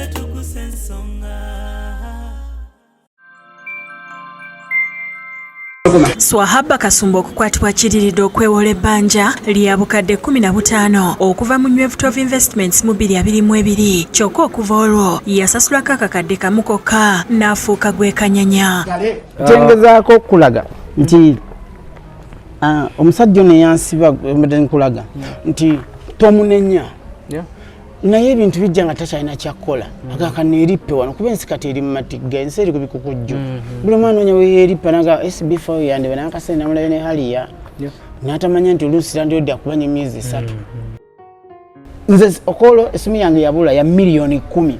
Naffe tukusa ensonga. Swahaba Kasumba okukwatibwa kiriridde okwewola ebbanja lya bukadde 15 okuva mu Nywevu 12 Investments mu 2022, kyokka okuva olwo yasasulako akakadde kamu kokka n'afuuka gwekanyanya. Kyengezaako okulaga nti omusajja ono eyansiba, mbadde nkulaga nti tomunenya, naye ebintu bijja nga takyalina kyakkola. Agaka neerippe wano kuba ensi kati eri mu matigga, ensi eri ku bikukujju. Buli omwana onya weyeerippa naga SB4 yandeba nakasente namulabe ne haliya n'atamanya nti oluusi landirodde akubanya emyezi 3. Nze okolo esimu yange yabula ya miliyoni 10,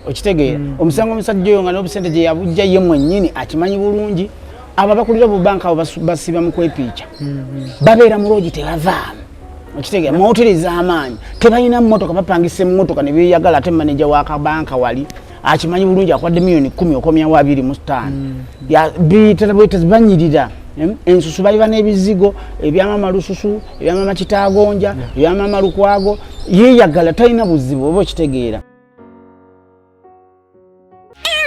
okitegeera? Omusango omusajja oyo nga n'obusente gye yabujja ye mwennyini akimanyi bulungi. Abo abakulira obubanka abo basiba mu kwepiica, babeera mu loogi tebavaamu, okitegeera? Mu hoteri ez'amaanyi tebalina mmotoka, bapangisa emmotoka ne beeyagala. Ate maneja wa kabanka wali akimanyi bulungi, akwadde miliyoni 10, okomyawo 25. Banyirira. Ensusu baliba n'ebizigo ebyamama Lususu, ebyamama Kitaagonja, ebyamama Lukwago. Yeeyagala, talina buzibu, oba okitegeera?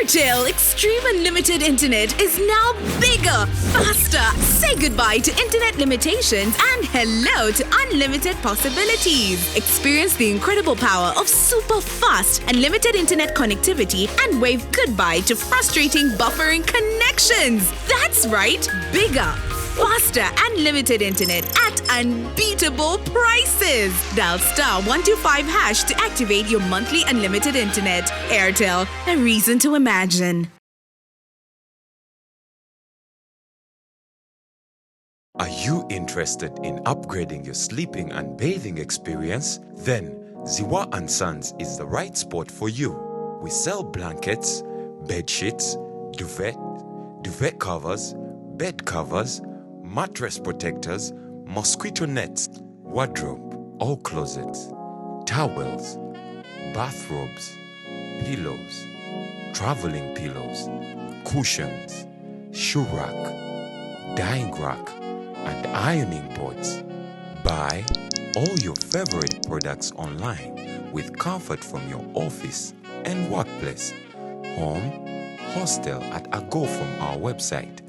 Airtel Extreme Unlimited Internet is now bigger, faster. Say goodbye to internet limitations and hello to unlimited possibilities. Experience the incredible power of super fast, unlimited internet connectivity and wave goodbye to frustrating buffering connections. That's right, bigger, faster, unlimited internet at unbeatable prices. Dial *125# to activate your monthly unlimited internet. Airtel, a reason to imagine. Are you interested in upgrading your sleeping and bathing experience? Then Ziwa and Sons is the right spot for you. We sell blankets, bed sheets, duvet, duvet covers, bed covers, mattress protectors, mosquito nets, wardrobe or closets, towels, bathrobes, pillows, traveling pillows, cushions, shoe rack, dyeing rack, and ironing boards. Buy all your favorite products online with comfort from your office and workplace, home, hostel at a go from our website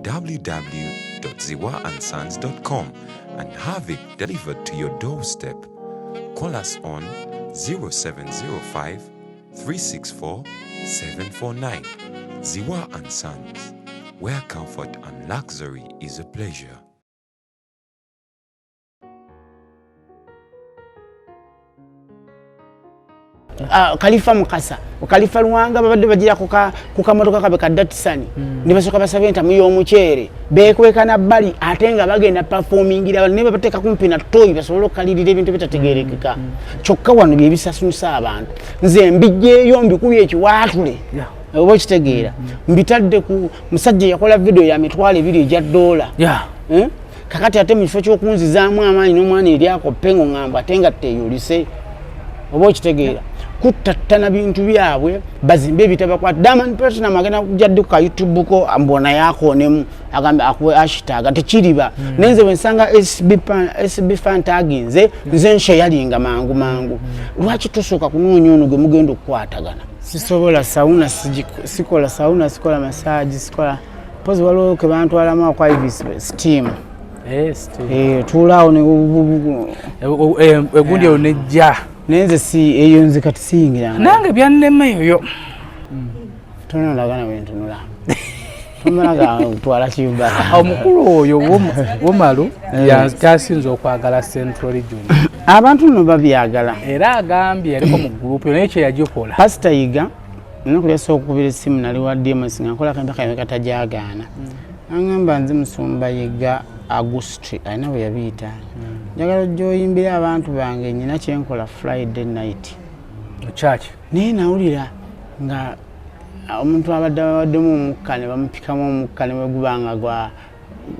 www.ziwaandsons.com and have it delivered to your doorstep. Call us on 0705 364 749. Ziwa and Sons, where comfort and luxury is a pleasure. Kalifa Mukasa, Kalifa Luwanga babadde bagira ku kamotoka kabe ka Datsun, ne basooka basaba entamu y'omuceere, beekweka nabbali, ate nga bagenda performingira ne babateeka kumpi na toyi basobole okukalirira ebintu bitategerekeka. Kyokka wano bye bisasusa abantu. Nze mbijjeeyo, mbikubye ekiwaatule, oba okitegeera? Mbitadde ku musajja yakola video ya 20,000 egya dola. Eh? Kakati ate mu kifo ky'okunzizaamu amaanyi n'omwana eri akoppe ngo ŋŋamba ate nga teeyolise, oba okitegeera? Kuttattana bintu byabwe, bazimbe ebitabakwata. Diamond Platinum agenda kujja ddi ku ka YouTube ko mbona yakoonemu, agambe akuwe hashtag tekiriba. Naye nze bwensanga SB fan taginze, nze nshayalinga mangu mangu. Lwaki tusooka kunoonya ono gwe mugenda okukwatagana? Sisobola sauna, sikola sauna, sikola massage, sikola pozi. Waliwo ke bantwalamu akwa Ibis steam. Eh, tuulaawo ne egundi eyo nejja. Naye nze si eyo, nze kati siyingiranga. Nange byannema eyo. Tonolagana bwentunula, tomala twala kiyumba. Omukulu oyo Womalu kyasinza okwagala Central Region. Abantu nno babyagala. Era agambye yaliko mu group naye kyeyagikola. Pasita Yiga, olunaku lwasooka okukubira essimu nali wa DMS nga nkola kempaka yawe katajagaana, aŋŋamba, "Nze musumba Yiga Agusti," alina bwe yabiyita, "njagala ojja oyimbire abantu bange, nyina kyenkola Friday night." Mu church. Naye nawulira nga omuntu abadde abawaddemu omukka ne bamupikamu omukka ne bweguba nga gwa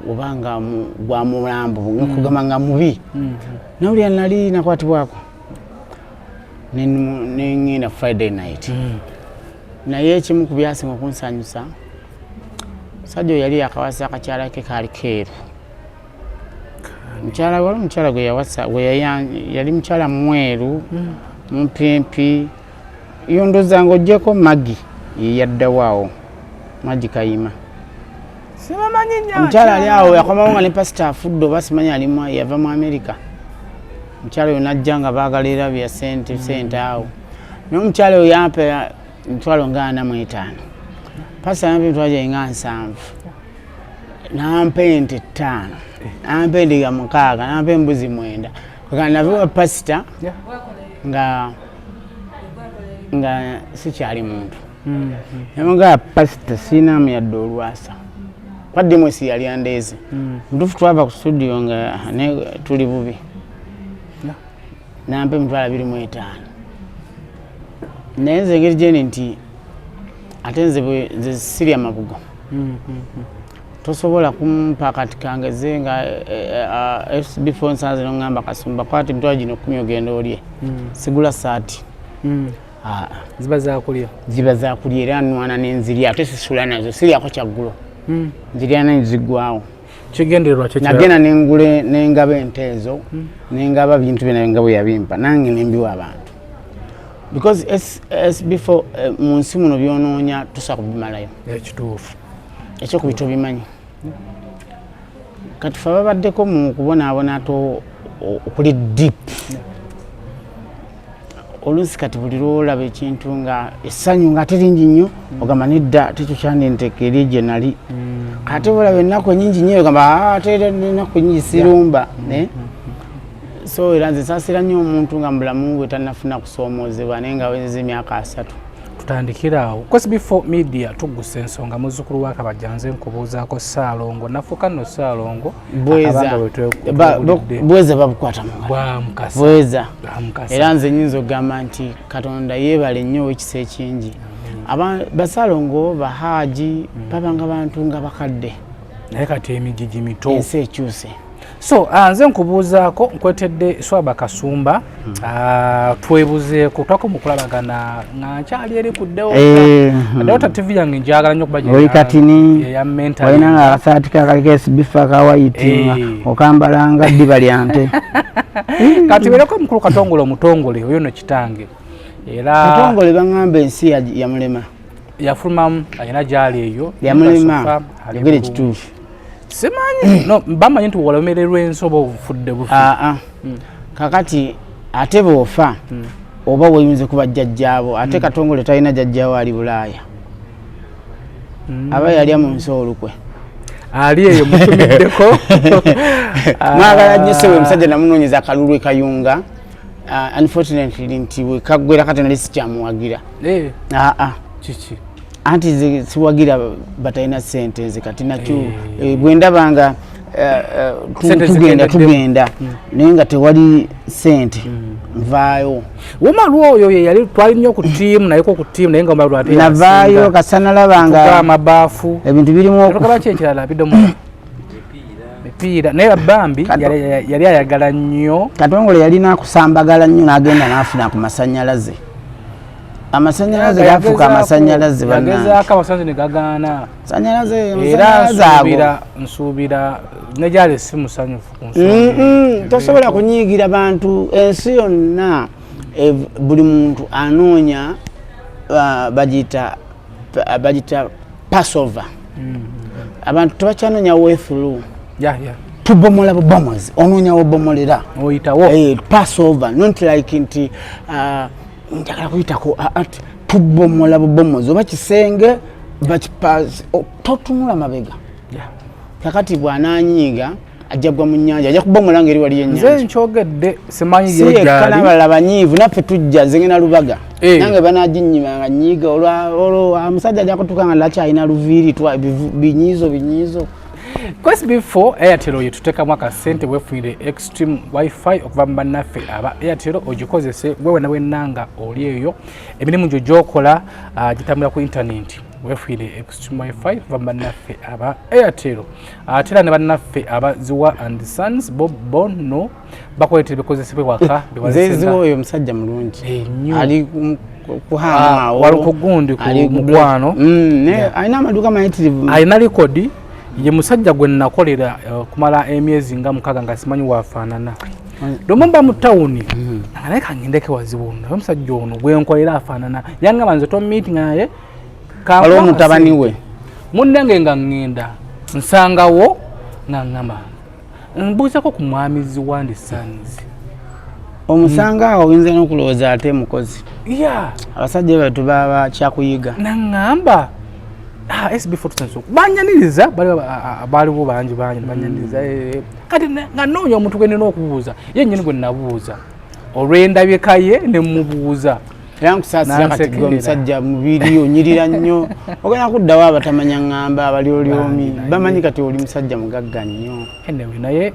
oba nga gwa mulambo, kugamba nga mubi. Nawulira nali nakwatibwako neŋŋenda Friday night. Naye ekimu ku byasinga okunsanyusa, musajja oyo yali yakawasa akakyala ke kaali keeru. Mukyala wali omukyala gwe yawasa yali mukyala mweru, mumpimpi. Yondoza ng'oggyeko Magi yeyaddawo awo, Magi Kayima. Sibamanyi nnyo. Omukyala ali awo yakomawo nga ne pasita afudde, oba simanyi alimu, yava mu Amerika. Omukyala oyo najja nga baagala era bya sente sente awo, naye omukyala oyo yampa emitwalo nga 45, pasita yampa emitwalo gyange nga 70, nampa ente 5, nampa endiga 6, nampa embuzi 9. Kaka nava wa pasita nga sikyali muntu. Namugamba, "Pasita, siinamu yadde olwasa." Kwaddemu esi yali andeeze mutuufu. Twava ku studio nga ne tuli bubi. Nampa emitwalo 25, naye nze engeri gyeni nti ate nze nze sirya mabugo, tosobola kumpa. Kati kangeze nga before nsanze noŋŋamba, "Kasumba, kwata emitwalo gino 10 ogenda olye," sigula saati. Ah, ziba zakulya. Ziba zakulya, era nwana nenzirya, ate sisula nazo, siryako kyaggulo, nzirya nenziggwawo. Kigendererwa kyo? Nagenda nengule, nengaba ente ezo, nengaba bintu byona nga bwe yabimpa, nange nembiwa abantu, because SB4, mu nsi muno byonoonya tusa kubimalayo. Ekituufu. Ekyokubiri, tobimanyi. Kati fe ababaddeko mu kubonaabona ate okuli deep oluusi, kati buli lwolaba ekintu nga essanyu nga ate lingi nnyo, ogamba nedda, tekyo kyandinteeka eri gye nali. Ate olaba ennaku enyingi nnyo, ogamba, "Ah, ate era ennaku nyingi sirumba." Eh? So era nze nsaasira nnyo omuntu nga mu bulamu bwe tannafuna kusoomoozebwa, naye nga awezezza emyaka 30. Tutandikire awo. Course before media tugusa ensonga, muzzukulu wa Kabajja, nze nkubuuzaako Ssaalongo nafuuka nno Ssaalongo. Bweza. Akabanga bwe twegulidde. Bweza babukwata mu ngalo. Bwa Mukasa. Bweza. Bwa Mukasa. Era nze nyinza okugamba nti Katonda yeebale nnyo ow'ekisa ekingi. Basalongo bahaaji babanga bantu nga bakadde. Naye kati emigigi mito. Ensi ekyuse. So nze nkubuuzaako, nkwetedde Swaba Kasumba, twebuzeeko twako mukulabagana nga nkyali eri ku Delta TV yange, njagala nnyo okuba Oli katini eya mental. Olina nga akasaati kakaliko esibifa ka white, nga okambalanga ddiba lya nte. Kati bereko mukulu Katongole omutongole oyo no kitange era. Katongole baŋŋamba ensi yamulema. Yafulumamu, alina gyali eyo. Yamulema. Sofa, ali Yogera bulungi. ekituufu. Simanyi, no bamanyi nti wolomererwa ensi oba obufudde bufi. Aa, kakati ate bw'ofa oba weyunze ku bajjajjaabo, ate Katongole talina jjajjaawo ali Bulaaya, aba yalya mu nsi olukwe. Ali eyo mutumiddeko. Mwagala nnyo sewe omusajja, namunoonyeza akalulu e Kayunga. Unfortunately nti wekaggwera kati nali sikyamuwagira. Aa. Kiki? Anti nze siwagira batalina sente. Nze kati nakyo bwe ndaba nga Sente tugenda zikendeddemu. Tugenda naye nga tewali sente, nvaayo. Womalu oyo ye yali twali nnyo ku ttiimu, nayeko ku ttiimu, naye nga Omalu ate Navaayo yasinga. kasanalaba Tuga nga amabaafu. ebintu birimu. Tukaba ki ekirala, bidomola, mipiira, naye bambi yali ayagala nnyo. Katongole yalina akusambagala nnyo n'agenda n'afuna ku masanyalaze. Amasanyalaze gafuuka amasanyalaze bannange. Yagezaako amasanyalaze ne gagaana. Masanyalaze Era amasanyalaze ago. Nsuubira negyali si musanyufu ku nsonga eyo. Tosobola kunyiigira bantu. Ensi yonna buli muntu anoonya, bagiyita passover. Abantu tebakyanoonya way through. Tubomola bubomozi, onoonya wobomolera. Oyitawo. Passover, not like nti njagala kuyitako, tubomola bubomozi oba kisenge totunula mabega. Kakati bw'ananyiiga ajja gwa mu nnyanja, ajja kubomola nga eri waliyo Nze ennyanja. nkyogedde, simanyi Si ye yekka, gyali. N'abalala banyiivu, naffe tujja. Nze ngenda Lubaga. Nange banaginyima nga nyiiga olwo omusajja ajja kutuuka nga lakyalina luviiri binyiizo binyiizo. Quest before Airtel oyo tuteekamu akasente weefunire extreme wifi okuva mu bannaffe aba Airtel, ogikozese gwe wena wenna nga oli eyo, emirimu gyo gy'okola gitambulira ku internet. Weefunire extreme wifi okuva mu bannaffe aba Airtel. Ate era ne bannaffe aba Ziwa and Sons bo bono bakuleetera ebikozesebwa ewaka. Nzeziwa oyo omusajja mulungi. Nnyo. Ali kuhamu awo. Wali ku gundi ku Ali mukwano. Naye alina amaduuka mayitirivu. Alina likodi ye musajja gwe nakolera okumala emyezi nga 6 nga simanyi wafaanana. Lumu mba mu tawuni, nga naye kangendeko wazibu ono, naye omusajja ono gwenkolera afaanana yangamba nze tomeeting naye. Waliwo mutabani we. Munnange, nga ŋŋenda nsangawo nga ŋŋamba mbuuzako ku mwami Zziwa and Sons. Omusanga awo, oyinza n'okulowooza ate mukozi. Ya. Abasajja batu baba kyakuyiga. Naŋŋamba, "Ah, SB4 tusanso banyaniriza." Baaliwo bangi bangi banyaniriza. Kati nga noonya omuntu gwe nina okubuuza, ye nnyini gwe nabuuza olw'endabika ye ne mubuuza. Era nkusaasira kati gwe. Nansekerera. Omusajja mubiri onyirira nnyo, ogenda kuddawo abatamanya ŋŋamba abalyolyomi. Bangi, naye. Bamanyi kati oli musajja mugagga nnyo. Anyway, naye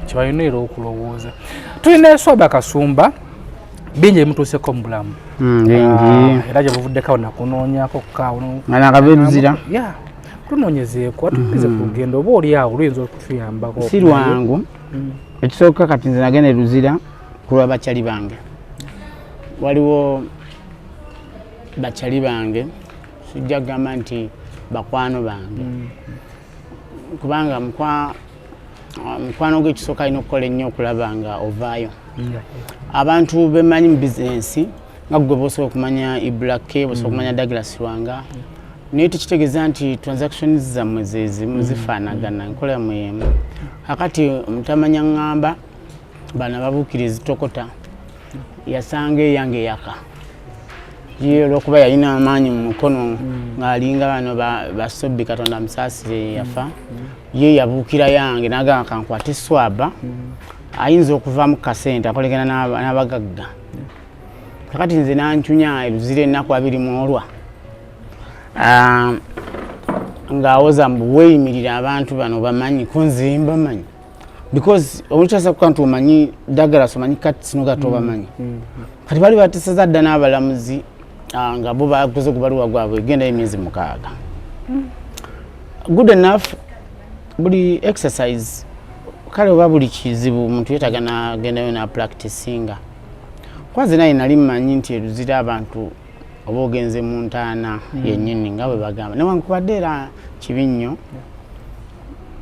kyebalina era okulowooza, tulina Eswaba Kasumba, bingi ebimutuuseko mu bulamu. Bingi. Ah, era gye buvuddeko awo nakunoonyako kaawo. Nga nakava eruzira. Ya, tunoonyezeeko, atumize ku lugendo oba oli awo luyinza okutuyambako. Si lwangu. Ekisooka kati nze nagenda e Luzira ku lwa bakyali bange. Waliwo bakyali bange, sijja kugamba nti bakwano bange, kubanga mukwano gwe ekisooka alina okukola ennyo okulaba nga ovaayo. Abantu bemanyi mu bizinensi nga gwe bosobola okumanya Ibrake, bosobola okumanya Douglas Lwanga, naye tekitegeeza nti transactions zammwe zezimu, zifaanagana, enkola yammwe yemu. Kakati omutamanya ŋŋamba bano ababuukira ezitokota yasanga eyange eyaka ye, olwokuba yalina amaanyi mu mukono ng'alinga bano basobbi, Katonda musaasire yafa, ye yabuukira yange n'agamba kankwate Swaba, ayinza okuvaamu kasente akolegana n'abagagga. Kakati nze nancunya eruzira ennaku 20 olwa. Ah, ng'awoza mbu weeyimirira abantu bano bamanyi ko nze mbamanyi, because olutasa kuka nti omanyi Douglas, omanyi Kati sinoga tobamanyi. Kati bali bateseza dda n'abalamuzi, ah, nga bo bakoze ku baluwa gwabwe egendayo emyezi 6. Good enough, buli exercise kale oba buli kizibu omuntu yeetaaga nagendayo napracticinga. Kwanze naye nali mmanyi nti eruzira abantu oba ogenze mu ntaana yennyini nga bwe bagamba, newankubadde era kibi nnyo,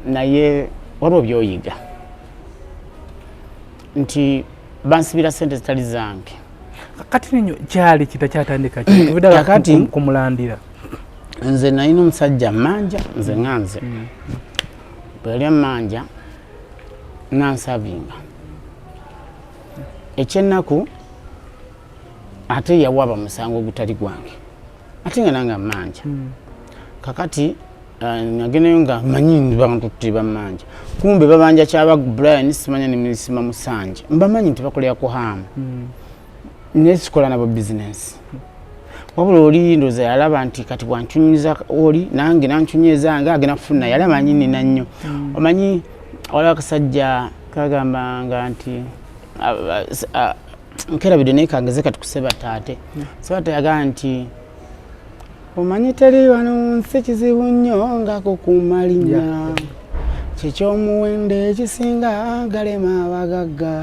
naye waliwo byoyiga nti bansibira sente zitali zange. Kati ninyo kyali kita kyatandika Kakati- kumulandira? Nze nalina omusajja manja, nze nga nze bwe yali amanja nansavinga. Ekyennaku ate yawaba musango ogutali gwange, ate nga nange amanja. Kakati nagendayo nga manyi bantu tebamanja, kumbe babanja kyaba Brian simanya nemisima musanja, mbamanyi nti bakolera ku hamu, naye sikola nabo bizinesi. Wabula oli ndooza yalaba nti kati bwancunyiriza oli nange nancunyeza nga agenda kufuna, yali amanyi nina nnyo. Omanyi waliwo akasajja kagambanga nti nkerabidde, naye kangeze kati kusebata, ate Sebata yagamba nti omanyi teri wano nsi kizibu nnyo nga kukuuma linnya, kyekyomuwendo ekisinga galema abagagga.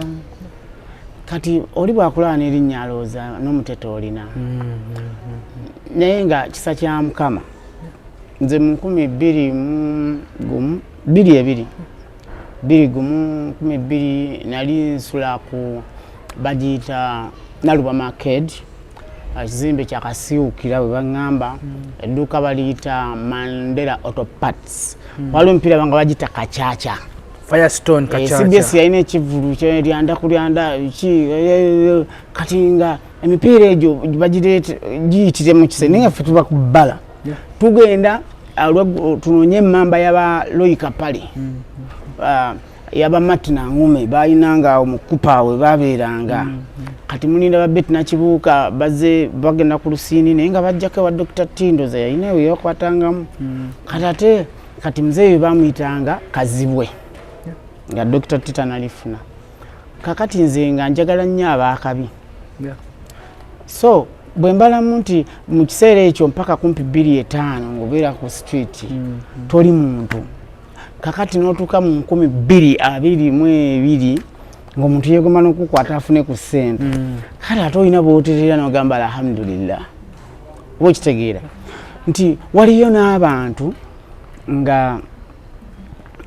Kati oli bwakulaba n'erinnya alowooza n'omuteto olina, naye nga kisa kya Mukama nze mu 2001, 22, 21, 12 nali nsula ku bagiyita Naluba Market, ekizimbe kyakasiwukira bwe baŋŋamba, edduuka baliyita Mandela Auto Parts. Waliwo emipiira banga bagiyita Kacaca. Firestone. Eh, Kacaca. CBS yalina ekivulu lyanda ku lyanda ki, kati nga emipiira egyo bagireeta giyitire mu kise, naye nga ffe tuba ku bbala tugenda tunoonye emmamba yaba Loika Pale, ah, yaba Martin Angume balinanga awo mu kupa we babeeranga. Kati mulinda ba Betty Nakibuuka bazze bagenda ku Lusiini, naye nga bajjako ewa Dr. Tindo ze yalina eyo yakwatangamu. Kati ate kati muzeeyi bamuyitanga Kazibwe nga Dr. Tita nalifuna. Kakati nze nga njagala nnyo abaakabi, so bwe mbalamu nti mu kiseera ekyo mpaka kumpi 2005 ng'obeera ku street toli muntu. Kakati n'otuuka mu 2022 ng'omuntu yeegomba n'okukwata afune ku ssente. Kale ate olina bw'oterera n'ogamba alhamdulillah, oba okitegeera nti waliyo n'abantu nga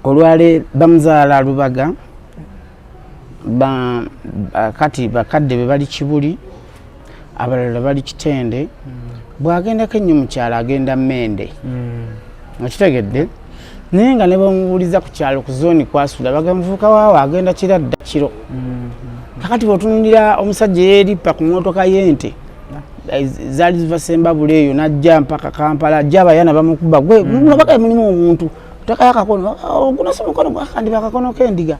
olwale bamuzaala Lubaga. Kati bakadde be bali Kibuli, abalala bali Kitende. Bw'agendako ennyo mu kyalo agenda Mmende. Okitegedde? Naye nga ne bwemubuuliza ku kyalo ku zooni kwasula, bagamba muvubuka waawe agenda kiradda kiro. Kakati bw'otunulira omusajja eyeerippa ku mmotoka y'ente zaali ziva Sembabule eyo n'ajja mpaka Kampala, ajja abayana bamukuba gwe mulabaka mulimu omuntu otekayo akakono, guno si mukono kandi bakakono k'endiga.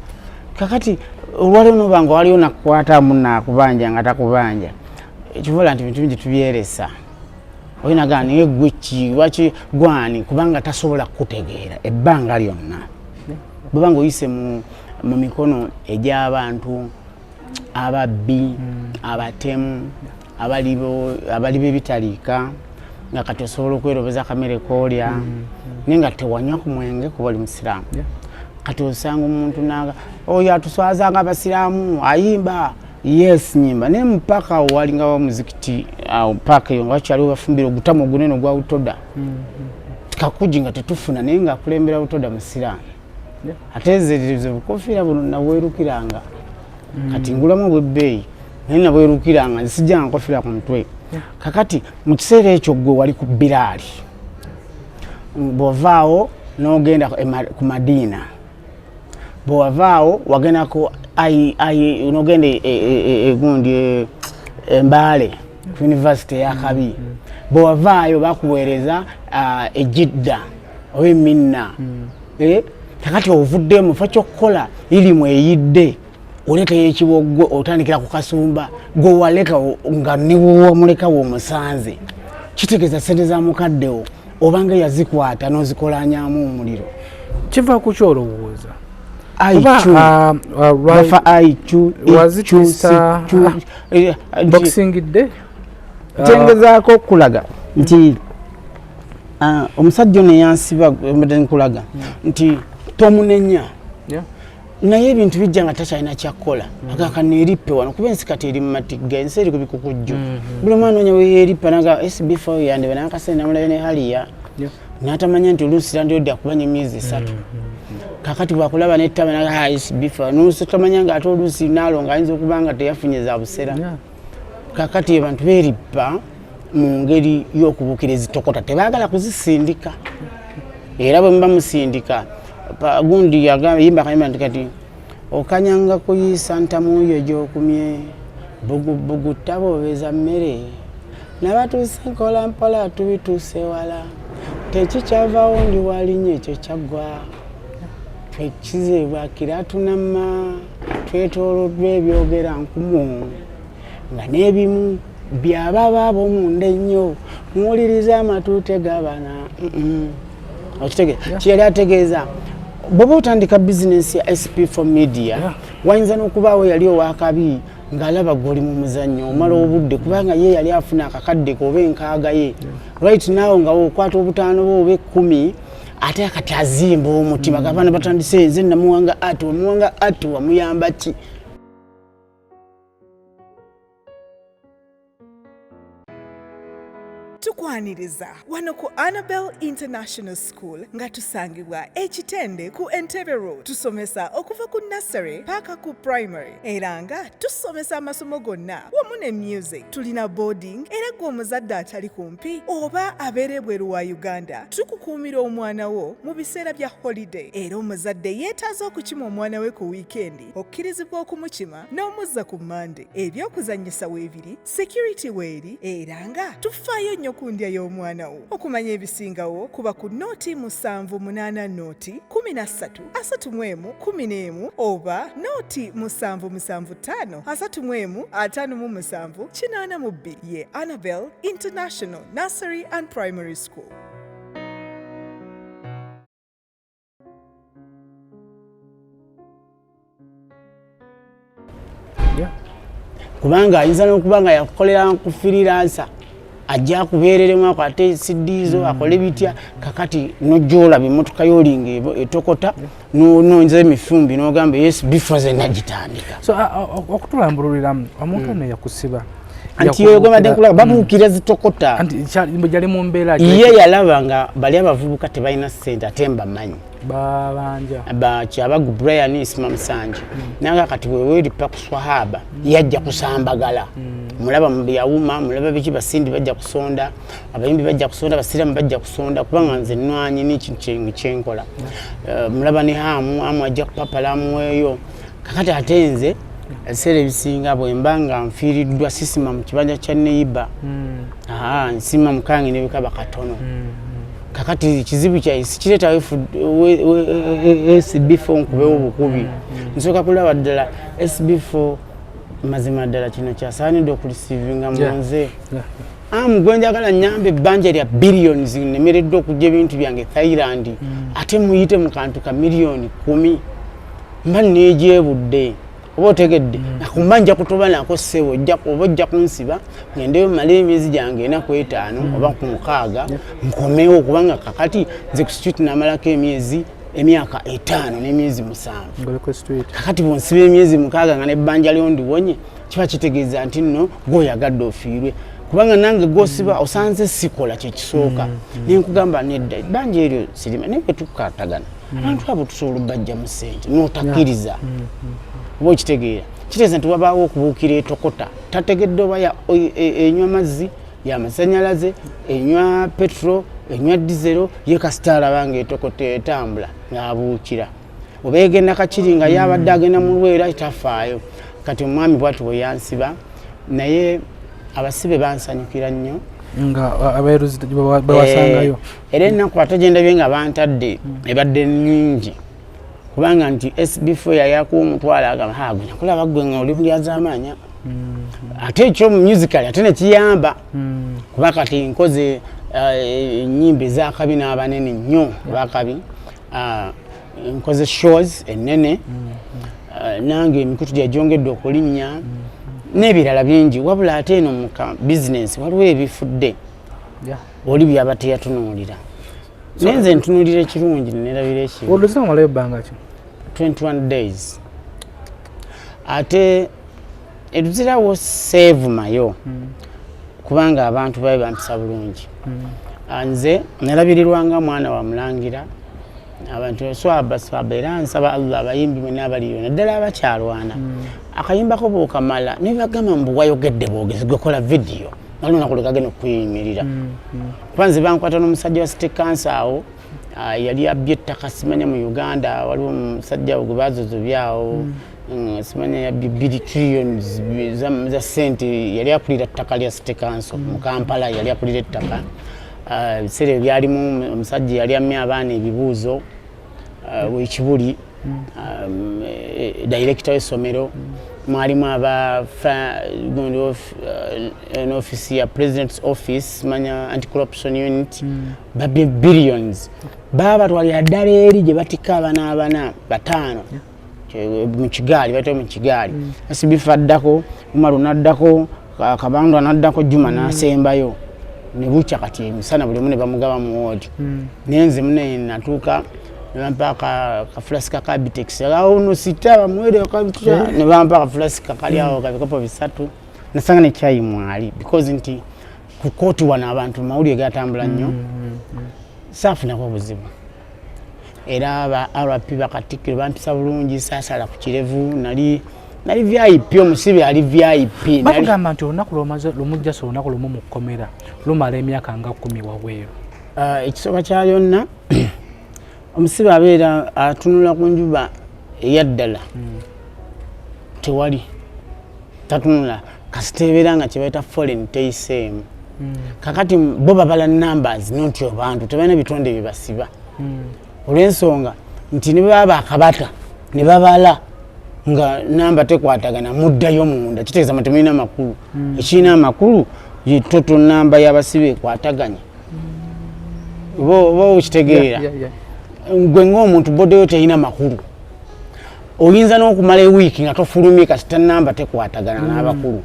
Kakati olwaliwo noba nga waliwo nakukwata munno akubanja nga takubanja, ekivola nti bintu bingi tubyeresa. Oyinagaa naye gwe ki, lwaki gwani? Kubanga tasobola kukutegeera ebbanga lyonna bweba nga oyise mu mikono egy'abantu ababbi, abatemu, abali b'ebitaliika, nga kati osobola okwerobeza akamere koolya naye nga tewanywa ku mwenge kuba oli musiraamu. Kati osanga omuntu naga oyo atuswaza nga abasiraamu ayimba. Yes, nyimba, naye mupaka awo walingawo muzikiti awo paaka eyo nga wakyaliwo bafumbira ogutamu ogunene ogwa utoda kakuji nga tetufuna, naye nga akulembera utoda musiraamu. Ate ze bukofiira buno nabwerukiranga, kati ngulamu obwebbeeyi naye nabwerukiranga, nsijja nga nkofiira ku mutwe. Kakati mu kiseera ekyo gwe wali ku Biraali, bw'ovaawo n'ogenda ku Madiina, bwewavaawo wagenda ku n'ogenda egundi Embaale ku university eyakabi, bwewavaayo bakuweereza Ejidda oba Eminna. Kakati ovuddeyo mu kifo ky'okukola irimu eyidde oleetayo ekiboggwe, otandikira ku kasumba gwe waleka nga niwewamuleka womusanze. Kitegeeza sente za mukaddewo obanga yazikwata n'ozikolanyamu omuliro. Kiva ku kyolowooza. Bafa IQ. Boxing Day. Kyengezaako okulaga nti omusajja ono eyansiba, mbadde nkulaga nti tomunenya, naye ebintu bijja nga takyalina kyakkola. Agaka neerippe wano kuba ensi kati eri mu matigga, ensi eri ku bikukujju. Buli omwana onya weyeerippa naga SB4 yandeba nakasente namulabe ne haliya n'atamanya nti oluusi landlord akubanya emyezi 3. Kakati bwakulaba nettaba naga SB4 nuusi tamanya nga ate oluusi naalonga ayinza okuba nga teyafunye za busera. Kakati abantu beerippa mu ngeri y'okubuukira ezitokota, tebaagala kuzisindika. Era bwe muba musindika gundi yimba akayimba nti kati okanyanga kuyiisa ntamu yo gy'okumye bugubugu ttaboobeza mmere nabatuuse nkola mpola tubituuse wala tekikyavawo ndi walinnya ekyo kyaggwa twekizeebwa kiratunamma twetooloddwa ebyogera nkumu nga n'ebimu byababa ab'omunda ennyo muwuliriza amatu tegabana. Okitegeeza kiyali ategeeza bw'oba otandika bizinensi ya SP4 Media, wayinza n'okubaawo yali owakabi ng'alaba gw'oli mu muzannyo omala obudde, kubanga ye yali afuna akakadde ke oba enkaaga ye right now nga okwata 5 bwe oba 10, ate kati azimba omutima g'abaana batandise nze namuwanga ati wamuwanga ati wamuyamba ki. Tukwaniriza wano ku Annabel International School nga tusangibwa Ekitende ku Entebbe Road. Tusomesa okuva ku nursery paka ku primary, era nga tusomesa amasomo gonna wamu ne music. Tulina boarding, era gwe omuzadde atali kumpi oba abeera ebweru wa Uganda, tukukuumira omwana wo mu biseera bya holiday. Era omuzadde yeetaaza okukima omwana we ku wiikendi, okkirizibwa okumukima n'omuzza ku Mande. Ebyokuzannyisa weebiri, security weeri, era nga tufaayo nnyo ku ndya y'omwana wo. Okumanya ebisingawo kuba ku 078 0 13 31 11 oba 077 5 31 57 82. Ye Annabel International Nursery and Primary School. Kubanga ayinza n'okuba nga yakukolera ku freelancer, ajja akubeereremu akwate sidiizo akole bitya. Kakati nojja olaba emmotoka yolinga etokota nonza emifumbi n'ogamba yes before ze nagitandika. So okutulambululiramu omuntu ono yakusiba anti yogomadde nkulaba babuukira zitokota. Anti gyali mu mbeera ye yalaba nga bali abavubuka tebalina ssente ate mbamanyi. Babanja. Kyabagu Brian Isma Musanje. Nanga kati weweeripa ku Swahaba, yajja kusambagala. Mulaba mu byawuma, mulaba biki, basindi bajja kusonda, abayimbi bajja kusonda, abasiraamu bajja kusonda, kubanga nze nwanyi n'ekintu kyenkola. Mulaba ne hamu amu ajja kupapala amuweeyo. Kakati ate nze ebiseera ebisinga bwe mba nga nfiiriddwa sisima mu kibanja kya neyiba. Nsima mukange nebikaba katono. Kakati kizibu kyaye sikireetawo SB4 nkubewo obukubi. Nsooka kulaba ddala SB4 mazima ddala kino kyasaanidde okureceivinga mu nze. Amu gwe njagala nyamba ebbanja lya billions, nemereddwa okujja ebintu byange Thailand, ate muyite mu kantu ka miliyoni 10, mba neejebudde, oba otegedde? Nakumba nja kutoba nako ssebo, oba ojja kunsiba ngendeyo mmale emyezi gyange 4 ku 5 oba ku 6 nkomewo, kubanga kakati nze ku street namalako emyezi emyaka 5 n'emyezi 7. Ng'oli ku street. Kakati bwonsiba emyezi 6 nga nebbanja lyo ndiwonye, kiba kitegeeza nti nno gweoyagadde ofiirwe, kubanga nange gwosiba osanze sikola kyekisooka nenkugamba nedda, ebbanja eryo sirima. Naye bwe tukwatagana abantu abo tusobola obbajjamu ssente n'otakkiriza, oba okitegeera? Kitegeeza nti wabaawo okubuukira etokota tategedde oba enywa mazzi yamasanyalaze, enywa petrol, enywa dizero, ye kasita alaba nga etokota etambula ng'abuukira, oba egenda kakiri nga yabadde agenda mu lwera tafaayo. Kati omwami bwati bwe yansiba, naye abasibe bansanyukira nnyo. Nga abeeruzi bewasangayo? Era ennaku ate gyendabye nga bantadde ebadde nnyingi, kubanga nti SB4 yali akuwa omutwalo, agamba, "Ha, gwe nakulaba gwe nga oli mulyazaamaanya." Ate ekyo musical ate nekiyamba, kuba kati nkoze ennyimba ezakabi n'abanene nnyo abakabi. Nkoze shows ennene. Nange emikutu gyagyongedde okulinnya n'ebirala bingi. Wabula ate eno mu bizinesi waliwo ebifudde oli byaba teyatunuulira, naye nze ntunuulira ekirungi nerabira ekibi. Oluzina omalayo ebbanga ki? 21 days. Ate eruzirawo seevumayo, kubanga abantu babe bampisa bulungi. Nze nalabirirwanga mwana wa mulangira, abantu swaba swaba. Era nsaba Allah, abayimbi mwena abaliyo, naddala abakyalwana, akayimbako bwokamala nebagamba mbu wayogedde bwogezi, gwekola vidiyo nga lunaku lwekagenda okukuyimirira. Kuba nze bankwata n'omusajja wa city council awo, yali abbye ettaka, simanya mu Uganda waliwo omusajja gwe bazozobyawo, simanya yabbye 2 trillions za sente. Yali akulira ttaka lya city council mu Kampala, yali akulira ettaka. Ebiseera ebyo byalimu omusajja yali ammye abaana ebibuuzo, wekibuli director w'essomero, mwalimu aba gundi office ya president's office, manya anti corruption unit, babye billions, baba batwalira ddala eri gye batikka abana abana bataano mu kigaali, baita mu kigaali. Asibifa addako, Umaru naddako, Kabandwa naddako, Juma nasembayo. Ne bukya kati emisana buli omu ne bamugaba mu ward. Naye nze mune natuuka ne bampa kafulasika ka Bitex awo no sita bamuwere ne bampa kafulasika kali awo kabikopo bisatu, nasanga ne kyayi mwali, because nti ku kooti wano abantu mawulire gatambula nnyo. Saafunako obuzibu, era ba RP bakatikkiro bampisa bulungi, saasala ku kirevu, nali VIP, omusibe ali VIP. Bakugamba nti olunaku lwomaze lumujjasa olunaku lumu mu kkomera lumala emyaka nga 10 wabweru. Ekisooka kya byonna, omusibe abeera atunula ku njuba eyaddala, tewali tatunula kasita ebeera nga kyebaita foreign teyiseemu. Kakati bo babala numbers, noti abantu tebalina bitonde bibasiba, olw'ensonga nti ne baba akabata ne babala nga namba tekwatagana, muddayo munda, kitegeeza mwe temulina makulu. Ekirina amakulu ye total namba y'abasibe ekwataganye, oba okitegeera? Gwe ng'omuntu boddeyo terina makulu, oyinza n'okumala ewiiki nga tofulumye kasita namba tekwatagana n'abakulu.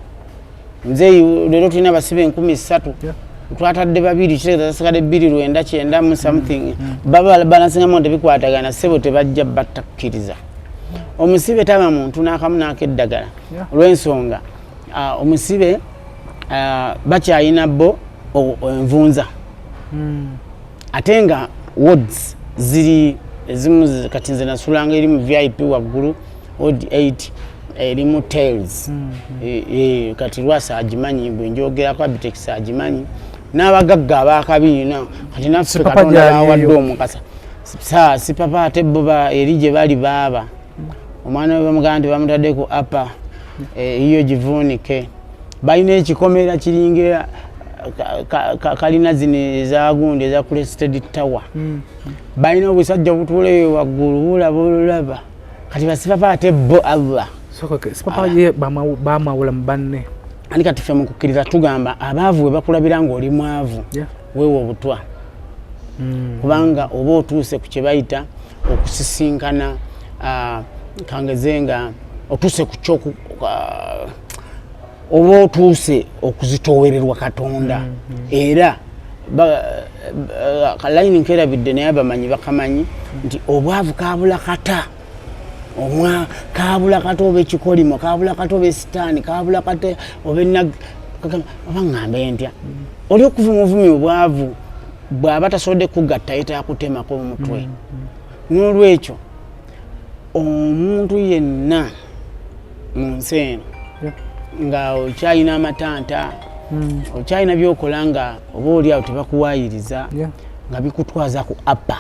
Nze leero tulina abasibe 3000, twatadde babiri, kitegeeza basigadde bbiri lwenda kyenda mu something. Baba balansingamu tebikwatagana, sebo tebajja batakkiriza. Omusibe taba muntu n'akamu n'akeddagala, olw'ensonga omusibe bakyayina bo envunza, ate nga wards ziri Ezimu kati nze nasulanga eri mu VIP waggulu, ward 8, erimu tails. Kati Lwasa agimanyi, bwe njogerako Abitex agimanyi, n'abagagga abakabiina. Kati naffe Katonda bawadde omukasa sa sipapa, ate bo eri gye bali baaba omwana we bamugamba nti bamutadde ku apa eyiyo givuunike. Balina ekikomera kiringa kalina zino ezagundi eza Crested Tower. Balina obusajja obutuula eyo waggulu, bulaba olulaba. Kati basipapa ate bo Allah Bamwawula mu banne. Ani kati ffe mukukkiriza tugamba abaavu bwe bakulabira ng'oli mwavu, weewa obutwa, kubanga oba otuuse ku kye bayita okusisinkana, kangeze nga otuuse ku kyoku, oba otuuse okuzitoowererwa Katonda. Era kalayini nkerabidde, naye abamanyi bakamanyi nti obwavu kabula kata omwa kabula kata, oba ekikolimo kabula kata, oba esitaani kabula kata, oba oba ŋŋambe ntya, oli okuvuma ovumi obwavu bw'aba tasobodde kugatta yetaaga kutemako omutwe. N'olwekyo omuntu yenna mu nsi eno nga okyalina amatanta, okyalina byokola nga oba oli awo tebakuwaayiriza, nga bikutwaza ku appa,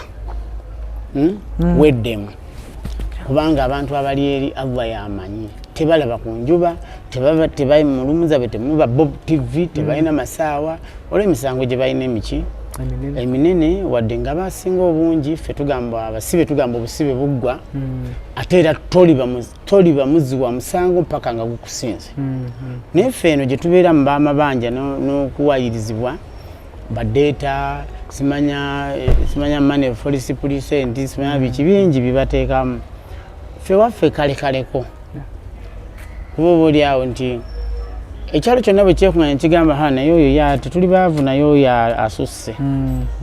Weddemu, kubanga abantu abali eri Allah yamanyi tebalaba ku njuba, tebali mu lumu zaabwe, temuba bob TV, tebalina masaawa olw'emisango gye balina emiki eminene. Wadde nga basinga obungi ffe tugamba abasibe, tugamba obusibe buggwa, ate era toliba muzzi wa musango mpaka nga gukusinze. Naye ffe eno gye tubeera mu bamabanja n'okuwayirizibwa badeeta, simanya simanya money police percent, simanya biki bingi bibateekamu. Ffe waffe kalekaleko, kuba oba oli awo nti ekyalo kyonna bwe kyekunganya kigamba, ha, naye oyo ya tetuli baavu, naye oyo asusse.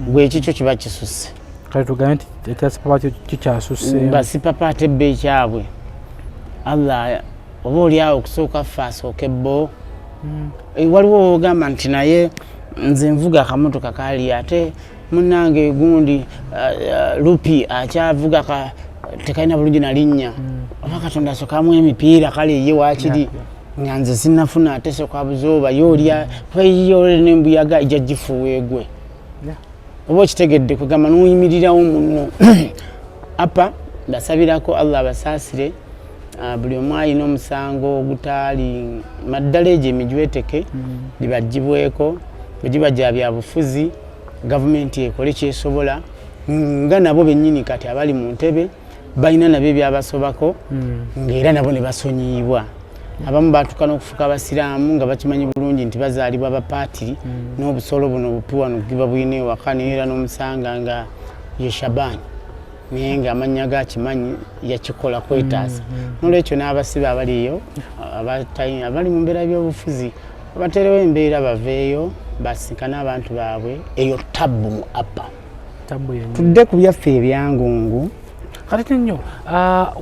Gwe ekikyo kiba kisusse. Kale tugambe nti ekyasipapa kikyasusse. Basipapa ate bba ekyabwe Allah oba oli awo okusooka ffe asooke bo. Waliwo ogamba nti naye nze nvuga akamotoka kali, ate munange gundi lupi akyavuga ka tekalina bulungi nalinnya, oba Katonda asokamu emipiira kale ye wakiri nga nze sinafuna, ate soka buzooba ye olya kuba yiye olere n'embuyaga ejja gifuuwa egwe. Oba okitegedde, kwegamba n'oyimirirawo muno apa. Mbasabirako Allah abasaasire. Buli omu alina omusango ogutaali maddala, egyo emijweteke gibagibweko. Bwe giba gya byabufuzi, gavumenti ekole kyesobola, nga nabo bennyini kati abali mu ntebe balina nabo ebyabasobako, ng'era nabo ne basonyiyibwa. Abamu batuuka n'okufuuka abasiraamu nga bakimanyi bulungi nti bazaalibwa abapaatiri, n'obusolo buno obupi wano buba bulina ewaka, naye era n'omusanga nga ye Shaban, naye nga amannya ga akimanyi yakikola kwetaasa. Nolwekyo n'abasibe abaliyo abali mu mbeera by'obufuzi, bateerewo embeera baveeyo basinkane abantu baabwe. Eyo tabbu mu appa. Tabbu yennyini. Tudde ku byaffe ebyangungu. Kati nnyo,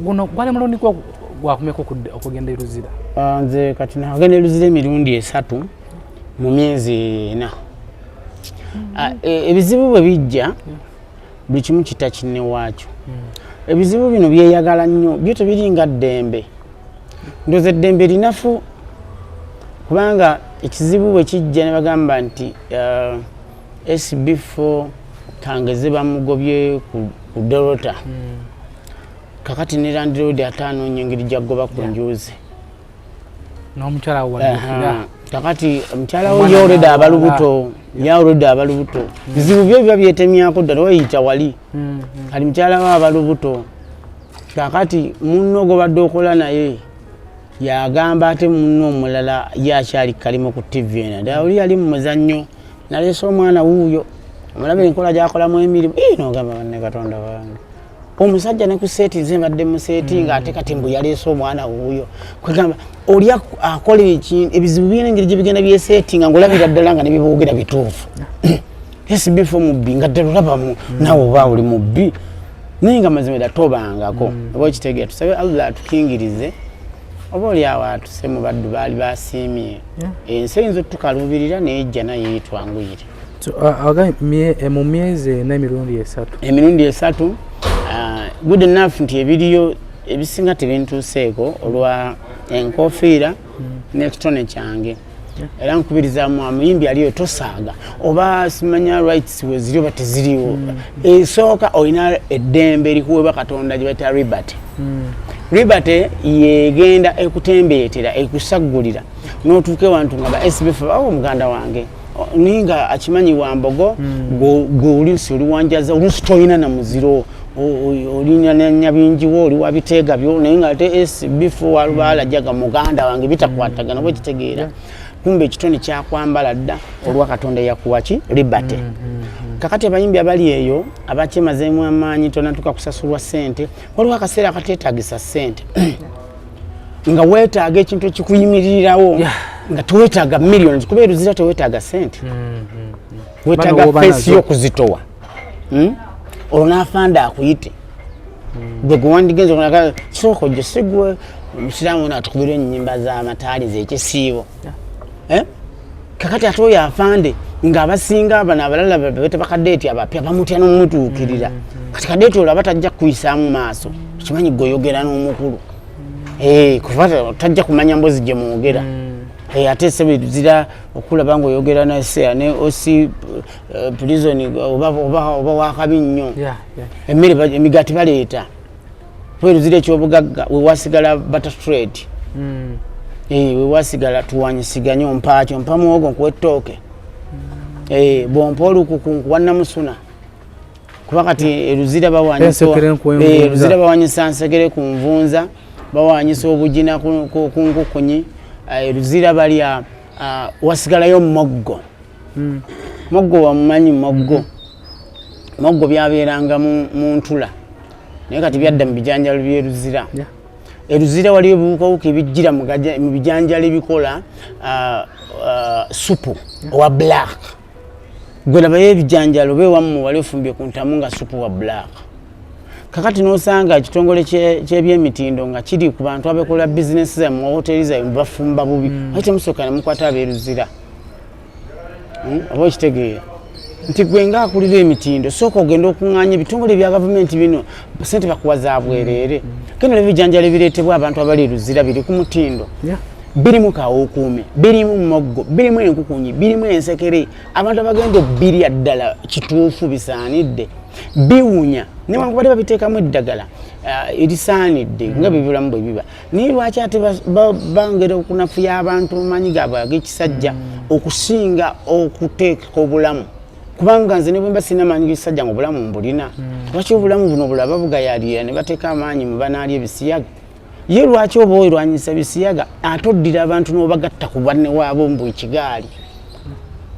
guno gwali mulundi gwa gwakumeka okugenda e Luzira? Nze kati nagenda e Luzira emirundi 3 mu myezi 4. Ebizibu bwe bijja, buli kimu kita kinne waakyo. Ebizibu bino byeyagala nnyo, byo tebiringa ddembe. Ndowooza eddembe linafu, kubanga ekizibu bwe kijja ne bagamba nti SB4 kangeze bamugobye ku Dorota, kakati ne landlord ate anoonya engeri gyaggoba ku njuzi. N'omukyala waddukira. Aha. Kakati omukyala wo Omwana ye already aba n'alwala. lubuto, ye already aba lubuto. Bizibu byo biba byetemyako ddala, weyita wali. Kati mukyala we aba lubuto, kakati munno gwobadde okola naye yagamba ate munno omulala ye akyali kalimu ku TV eno, ddala oli yali mu muzannyo, naleese omwana wuuyo, omulaba enkola gyakolamu emirimu. Ii, nogamba banne Katonda wange, omusajja ne ku set, nze mbadde mu set nga ate kati mbu yaleese omwana wuuyo. Kwegamba oli akola ebizibu birina engeri gye bigenda byeseetinga, ngaolabira ddala nga nebiboogera bituufu. SB4 mubbi, nga ddala olabamu naawe oba oli mubbi, naye nga mazima ddala tobangako. Oba okitegeera, tusabe Allah atukingirize, oba oli awo atuse mu baddu baali basiimye. Ensi eyinza otukaluubirira, naye ejja naye etwanguyire. So, mu myezi 4 emirundi 3. Emirundi 3. Good enough nti ebiriyo ebisinga tebintuuseeko olwa enkofiira n'ekitone kyange. Era nkubiriza muyimbi aliyo, tosaaga oba simanya rights weziri oba teziriwo. Esooka, olina eddembe erikuweebwa Katonda gye bayita liberty. Liberty yegenda ekutembeetera, ekusaggulira n'otuuka ewantu nga ba SBF, "Awo muganda wange," naye nga akimanyi wambogo gwe oluusi oli wanjaza, oluusi tolina na muziro, olina nyabingiwo, oli wabiteega byo, naye nga ate SBF walubaala jaga muganda wange bitakwatagana. Oba ekitegeera, kumbe ekitone kyakwambala dda olwa Katonda yakuwa ki liberty. Kakati abayimbi abali eyo abakyemazeemu amaanyi, tonatuka kusasulwa ssente. Waliwo akaseera akateetagisa ssente nga weetaaga ekintu ekikuyimirirawo, nga teweetaaga millions, kuba eruzira teweetaaga ssente, weetaaga Bano woba face nazo. Y'okuzitowa. Olwo n'afanda akuyite gwe gwe wandigenza okulaka kisooka ojjo sigwe omusiraamu ono atukubira ennyimba z'amataali z'ekisiibo. Eh? Kakati ate oyo afande ng'abasinga bano abalala bete bakadeeti abapya bamutya n'omutuukirira. Kati kadeeti olwo aba tajja kukuyisaamu maaso, kimanyi gwe oyogera n'omukulu. Eh, kuba tajja kumanya mbozi gye mwogera. Eh, ate sebizira okulaba ngaoyogera ne ne OC prison oba wakabi nnyo. Emmere emigaati baleeta kweruzira ekyobugagga wewasigala barter trade. Eh, wewasigala tuwanyisiganye, ompaaki ompa muwogo nkuwa ettooke. Eh, bwompa olukuku nkuwa namusuna, kuba kati eruzira bawanyisa Ensekere nkuwa envunza. Eh, eruzira bawanyisa nsekere ku nvunza, bawanyisa obugina ku nkukunyi. Eh, eruzira balya, wasigalayo moggo. Moggo wamumanyi? Moggo, moggo byabeeranga mu ntula, naye kati byadda mu bijanjalo byeruzira. Eruzira waliyo ebiwukawuka ebijjira mu bijanjalo ebikola supu owa black. Gwe labayo ebijanjalo bewammwe wali ofumbye ku ntamu nga supu wa black. Kakati nosanga ekitongole kyebyemitindo nga kiri ku bantu abekola bizinesi zammwe, mu hoteri zammwe bafumba bubi. Ate temusooka ne mukwata abeeruzira? Oba okitegeera nti gwe ngaakulira emitindo, sooka ogenda okuŋŋaanya ebitongole bya gavumenti bino, sente bakuwa za bwereere. Genda olaba ebijanjalo ebireetebwa abantu abali eruzira biri ku mutindo, birimu kawukuumi, birimu moggo, birimu enkukunyi, birimu ensekere. Abantu abagenda obbirya ddala kituufu bisaanidde, biwunya newankubadde babiteekamu eddagala erisaanidde nga bibulamu bwe biba. Naye lwaki ate bangera okunafuya abantu mu maanyi gaabwe ag'ekisajja okusinga okuteeka obulamu? Kubanga nze ne bwe mba sirina maanyi g'ekisajja nga obulamu mbulina, lwaki obulamu buno bulaba bugayalira ne bateeka amaanyi mu banaalya ebisiyaga? Ye lwaki oba oyerwanyisa bisiyaga ate oddira abantu n'obagatta ku banne waabo mbu ekigaali,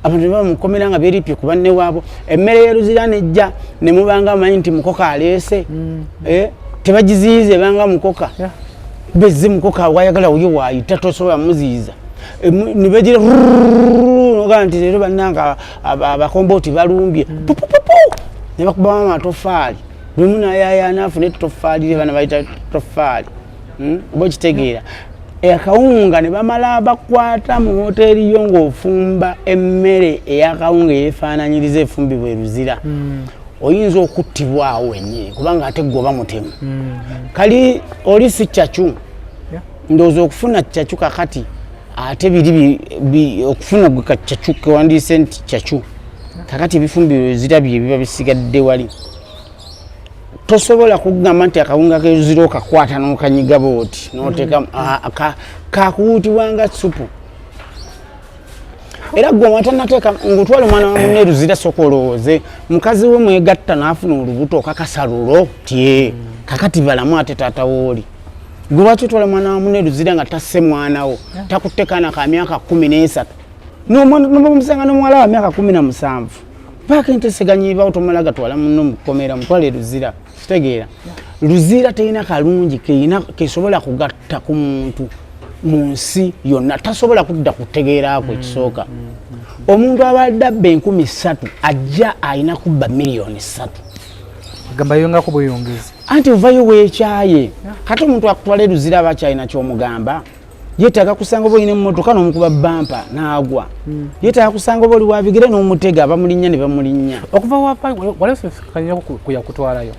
abantu ne bamukomera nga beeripye ku banne waabo? Emmere y'eruzira nejja ne mubanga amanyi nti mukoka aleese. Eh, tebagiziyiza, ebanga mukoka. Bezze mukoka wayagala oyo waayita, tosobola muziyiza. Nibagira nogaa nti leero bannanga abakombooti balumbye pupupupu ne bakubamu amatofaali, lumu nayayana afune ettofaali lye bana bayita tofaali. Oba okitegeera, akawunga ne bamala bakwata mu hoteeri yo ng'ofumba emmere ey'akawunga eyeefaananyiriza efumbibwa eruzira, oyinza okuttibwawo wennyini kubanga ate gwe oba mutemu. Kali oli si cyacu. Ndowooza okufuna cyacu kakati ate biri okufuna gwe kacyacu kewandiise nti cyacu, kakati ebifumbirwa ezira bye biba bisigadde wali. Tosobola kugamba nti akawunga kezira okakwata n'okanyiga booti noteeka kakuwuutibwa nga supu. Era gwe watanateeka ngutwala omwana wa munne eruzira, soka olowooze mukazi we mwegatta n'afuna olubuto okakasa lulo tye kakati balamu ate taata wooli. Gwe lwaki otwala mwana wa munne eruzira nga tasse mwana wo, takutte kaana ka myaka 13, nomusanga n'omuwala wa myaka 17? Paaka enteseganyibawo, tomala gatwala munno mukukomera, mutwala eruzira. Kitegeera, luzira terina kalungi keina kesobola kugatta ku muntu mu nsi yonna, tasobola kudda kutegeeraako. Ekisooka, omuntu abadde abba 3000 ajja alina kubba miliyoni 3. Gamba yongako bweyongezi. Anti ovayo weekyaye. Kati omuntu akutwala eruzira aba akyalina kyomugamba? Yeetaaga kusanga oba olina emmotoka n'omukuba bampa n'agwa, yeetaaga kusanga oba oli wabigere n'omutega, abamulinnya ne bamulinnya. Okuva wapa wali osikanyako kuyakutwalayo?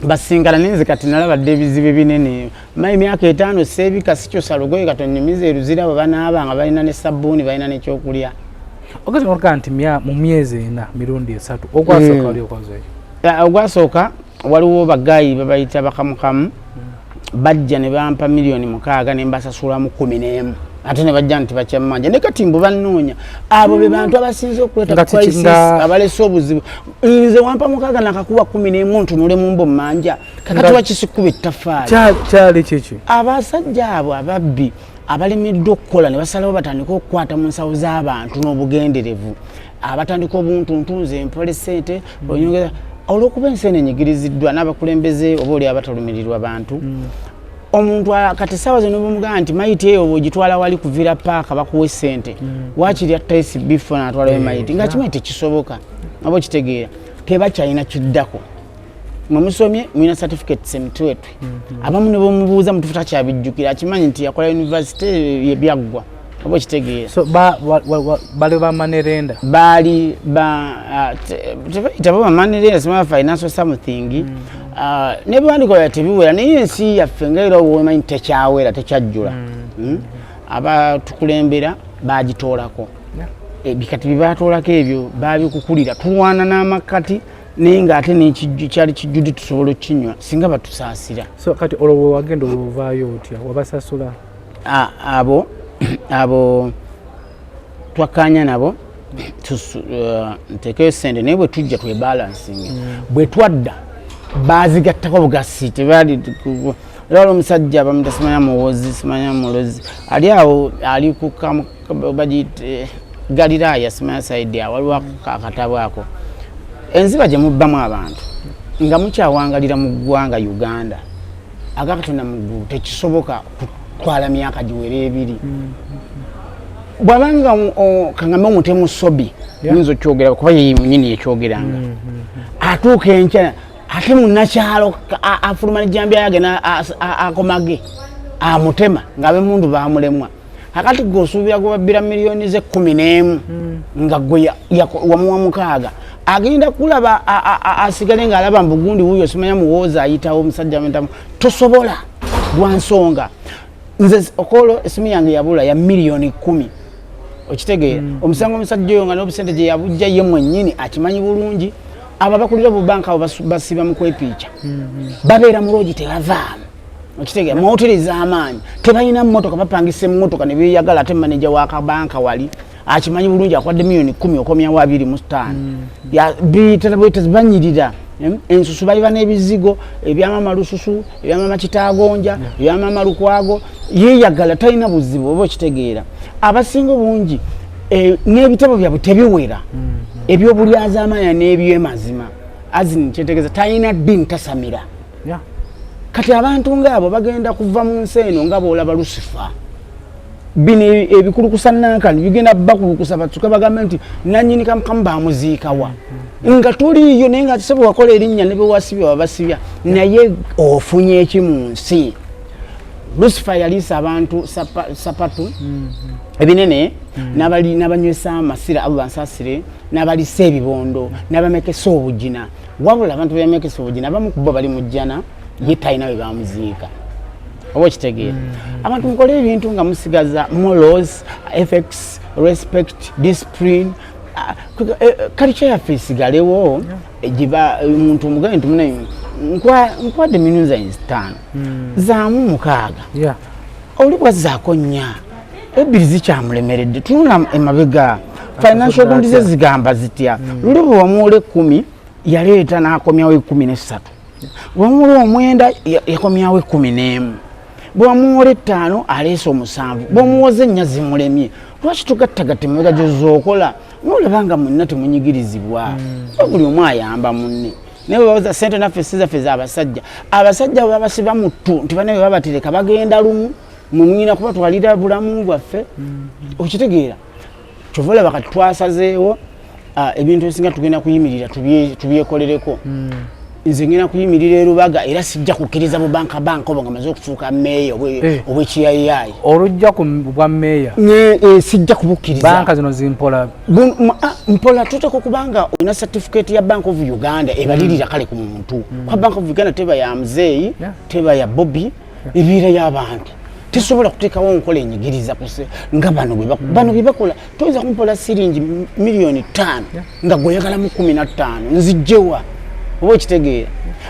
Basinkana naye nze kati nalabadde ebizibu ebinene ma emyaka 5 seebika, sikyusa lugoye, katonyumiza eruzira bwe banaaba nga balina ne sabbuuni, balina n'ekyokulya. Ogezi nokugaa nti mu myezi 4 mirundi 3 ogwasooka wali okoze? Ogwasooka waliwo bagayi babayita bakamukamu, bajja ne bampa miliyoni 6 ne mbasasulamu 11, ate ne bajja nti bakyammanja ne kati mbu bannoonya. Abo be bantu abasinze okuleeta crisis, abalese obuzibu. Nze wampa 6 nakakuwa 11, ntunule mu mbo mmanja kakati wakisikuba ettaffaali. Kyali kiki? Abasajja abo ababbi abalemeddwa okukola ne basalawo batandike okukwata mu nsawo z'abantu n'obugenderevu, abatandika obuntuntu, nze mpole ssente onyongeza olw'okuba ensi eno enyigiriziddwa n'abakulembeze oba oli abatalumirirwa bantu. Omuntu kati essaawa zino bwemugamba nti mayiti eyo bw'ogitwala wali kuvira paaka bakuwa essente, waakiri atta SB4 n'atwalayo mayiti nga kimanyi tekisoboka, oba okitegeera tebakyalina kiddako. Mwe musomye, mulina certificates emitwetwe, abamu ne bwemubuuza mutufu takyabijjukira, akimanyi nti yakola university byaggwa, oba okitegeera. So bali ba money lender? Baali ba tebayita bo ba money lender, simaba financial something. N'ebiwandiiko tebiwera, naye ensi yaffe nga era owemanyi tekyawera, tekyajjula. Abatukulembera bagitoolako. Kati bye batoolako ebyo babikukulira, tulwana n'amakati, naye ng'ate n'ekijju kyali kijjudde, tusobola okukinywa singa batusaasira. So kati olwo wewagenda olwovaayo otya? Wabasasula? Abo twakkaanya nabo nteekeyo sente, naye bwe tujja twebalansinga. Bwe twadda bazigattako bugasi, tebali era wali omusajja bamuyita simanya muwozi, simanya mulozi, ali awo ali ku bagiyita Galiraaya, simanya side awo waliwo akatabo ako. Enziba gye mubbamu abantu nga mukyawangalira mu ggwanga Uganda agakatonda mu ggulu, tekisoboka kutwala myaka giwera 2. Bwabanga kaŋŋambe omutemu Sobi, nyinza okyogera kuba ye nyini yekyogeranga, atuuka enkya ate munnakyalo afuluma nejjambya yagenda akomage amutema ng'abemundu bamulemwa. Akati gwe osuubira gwe babbira miliyoni ze 11 nga gwe wamuwa 6, agenda kulaba asigale ng'alaba mbu gundi wuuyo simanya muwooza ayitawo omusajja mentamu. Tosobola lwa nsonga nze okolo esimu yange yabula ya miliyoni 10, okitegeera? Omusango omusajja oyo nga n'obusente gye yabujja ye mwennyini akimanyi bulungi. Abo abakulira obubanka abo basiba mu kwepiica, babeera mu loogi tebavaamu, okitegeera? Mu hoteri z'amaanyi tebalina mmotoka, bapangisa emmotoka ne beeyagala. Ate maneja wa kabanka wali akimanyi bulungi, akwadde miliyoni 10, okomyawo 25. Banyirira. Ensusu baliba n'ebizigo ebyamama Lususu, ebyamama Kitaagonja, ebyamama Lukwago, yeeyagala talina buzibu, oba okitegeera? Abasinga obungi n'ebitabo byabwe tebiwera, ebyobulyazaamaanya n'ebyemazima azini, kyetegeeza talina ddiini, tasamira. Kati abantu ngaabo bagenda kuva mu nsi eno nga boolaba Lusifa. Bino ebikulukusa nankani bigenda bakulukusa, batuka bagambe nti nanyini kamukamu bamuziikawa nga toliiyo, naye nga tisebe wakola erinnya ne bewasibya wabasibya, naye ofunye eki mu nsi? Lusifa yaliisa abantu sapatu ebinene, n'abanywesa amasira, Allah nsasire, n'abalisa ebibondo, n'abamekesa obugina. Wabula abantu beyamekesa obugina abamu kubo bali mu jjana, ye talina we bamuziika, oba okitegeera? Abantu mukole ebintu nga musigaza morals, ethics, respect, discipline. Culture yaffe esigalewo. Giba omuntu omugambe nti munaye nkwadde miliyoni 5, zaamu 6. Oli bwazzaako 4, 2 zikyamulemeredde. Tunula emabega, financial gundi ze zigamba zitya? Luli bwe wamuwola 10, yaleeta n'akomyawo 13. Bwewamuwola 9, yakomyawo 11. Bwewamuwola 5, aleese 7. Bwemuwoza 4, zimulemye. Lwaki tugattagatta emabega gyozookola nolaba nga mwenna temunyigirizibwa? Buli omu ayamba munne. Naye bwebawoza sente naffe si zaffe, z'abasajja. Abasajja bwe babasiba mu ttu nti bane bwe babatereka bagenda lumu, mwe mulina kubatwalira bulamu bwaffe, okitegeera? Kyova olaba kati twasazeewo ebintu ebisinga tugenda kuyimirira tubyekolereko. Nze ngenda kuyimirira erubaga era sijja kukkiriza bubanka banka obwo nga maze okufuuka meeya Eh. obwekiyayiyayi. Olujja ku bwa meeya? Sijja kubukkiriza. Banka zino zimpola. Mpola tuteeka okubanga olina certificate ya Bank of Uganda ebalirira kale ku muntu, kwa Bank of Uganda teba ya muzeeyi, teba ya Bobi, ebiira y'abantu. Tesobola kuteekawo nkola enyigiriza kuse nga bano bwe bano bye bakola. Toyinza kumpola siringi miliyoni 5 nga gweoyagalamu 15, nzijjewa? Oba okitegeera?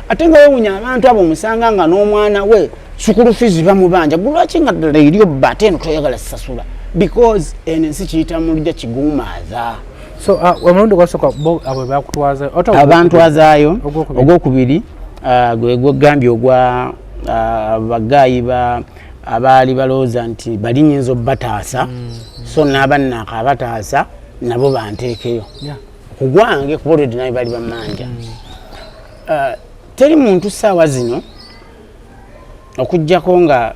Ate nga wewunya abantu abo, omusanga nga n'omwana we school fees bamubanja. Gulwaki nga ddala eri obba ate eno toyagala sasula? Because eno ensi kiyita mu lujja kiguumaaza. So omulundi gwasooka bo abo bakutwaza? Abantwazaayo. Ogwokubiri. Ogwokubiri gwe gwegambye ogwa bagaayi ba abaali balowooza nti bali nyinza obbataasa, so n'abannaaka abataasa nabo banteekeyo ku gwange, kuba olwedde naye bali bamanja. Teri muntu saawa zino okugjako nga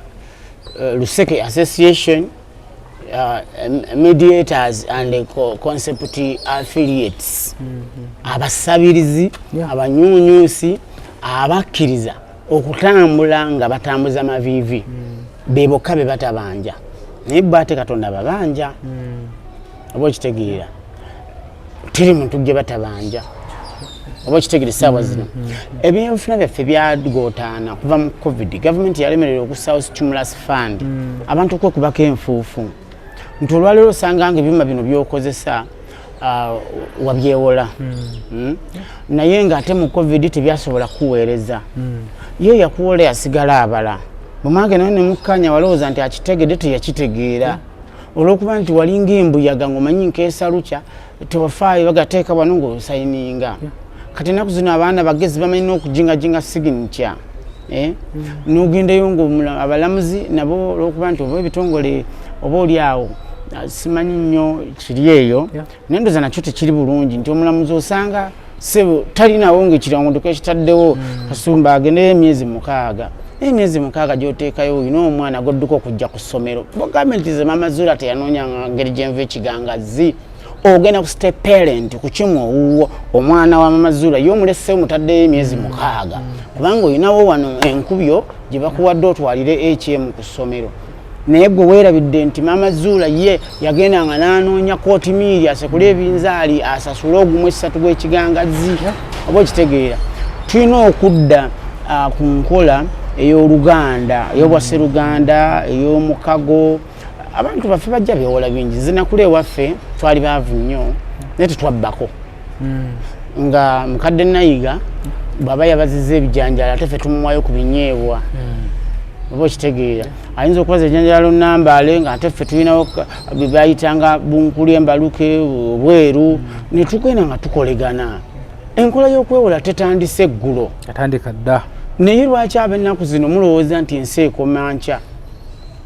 Luseke Association, mediators and concept affiliates, abasabirizi, abanyunyusi abakkiriza okutambula nga batambuza maviivi, be bokka be batabanja. Naye bo ate Katonda babanja. Oba okitegeera? Teri muntu gye batabanja. Oba okitegeera? Essaawa zino ebyenfuna byaffe byagootaana kuva mu COVID. Gavumenti yalemererwa okussaawo stimulus fund, abantu okwekubako enfuufu, nti olwaleero osanga nga ebyuma bino byokozesa wabyewola. Naye ngaate mu COVID tebyasobola kukuweereza. Ye yakuwola yasigala abala. Bwemwage naye nemukkanya, walowooza nti akitegedde, teyakitegeera, olwokuba nti walinga embuyaga ngaomanyi nkeesa lukya, tewafaayo, bagateeka wano ngaosayininga. Kati ennaku zino abaana bagezi, bamanyi n'okujingajinga signature, eh? N'ogendayo nga abalamuzi nabo, olwokuba nti oba ebitongole oba oli awo, simanyi nnyo kiri eyo, naye ndoza nakyo tekiri bulungi nti omulamuzi osanga sebo talinawo ngaekirango ndiko ekitaddewo Kasumba agendeyo emyezi 6, naye emyezi 6 gyoteekayo olina omwana godduka okujja ku ssomero. Bogambe nti ze Mama Zula teyanoonyanga ngeri gyenva ekigangazi, ogenda ku step parent kukimu owuwo omwana wa Mama Zula ye omulesewo, mutaddeyo emyezi 6 kubanga olinawo wano enkubyo gye bakuwadde otwalire hm ku ssomero. Naye gwe weerabidde nti Mama Zuula ye yagendanga n'anoonya kooti miiri asekule ebinzaali asasule ogumu esatu gw'ekigangazi. Oba okitegeera? Tulina okudda ku nkola ey'oluganda, ey'obwasseruganda, ey'omukago. Abantu baffe bajja beewola bingi. Nze nakula ewaffe twali baavu nnyo, naye tetwabbako. Nga mukadde Nayiga bw'aba yabaziza ebijanjalo, ate ffe tumuwayo ku binyeebwa. Oba okitegeera? Ayinza okubaza ebijanjalo nambaale, nga ate ffe tulinawo bye bayitanga bunkuli, embaluke, obweru, ne tugenda nga tukolegana. Enkola y'okwewola tetandise eggulo. Yatandika dda. Naye lwaki ab'ennaku zino mulowooza nti ensi ekoma nkya?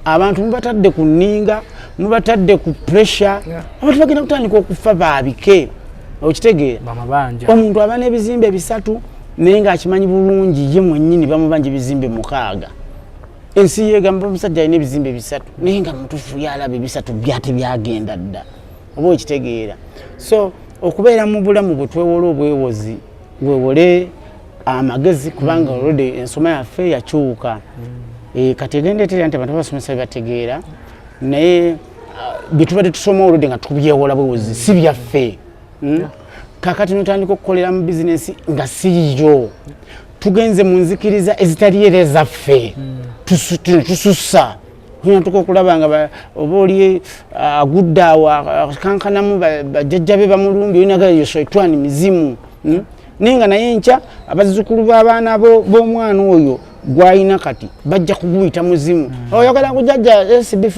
Abantu mubatadde ku nninga, mubatadde ku pressure. Abantu bagenda kutandika okufa baabike. Okitegeera? Bamabanja. Omuntu aba n'ebizimbe 3, naye ng'akimanyi bulungi ye mwennyini bamubanja ebizimbe 6. Ensi yegamba omusajja alina ebizimbe 3, naye nga mutuufu yalaba ebisatu byate byagenda dda. Oba okitegeera? So okubeera mu bulamu bwe twewola obwewozi, wewole amagezi, kubanga already ensoma yaffe yakyuka. Kati egenda eteera nti abantu babasomesa bebategeera, naye bye tubadde tusoma olwedde nga tubyewola bwewozi si byaffe. Kakati notandika okukolera mu bizinesi nga siyo, tugenze mu nzikiriza ezitali era ezaffe. Tusussa tuka okulaba nga oba oli agudde awo akankanamu, bajjajja be bamulumbye, olinaga shaitwani, mizimu. Naye nga naye nkya abazzukulu b'abaana b'omwana oyo gwalina kati bajja kuguyita muzimu. Oyagala kujajja SBF,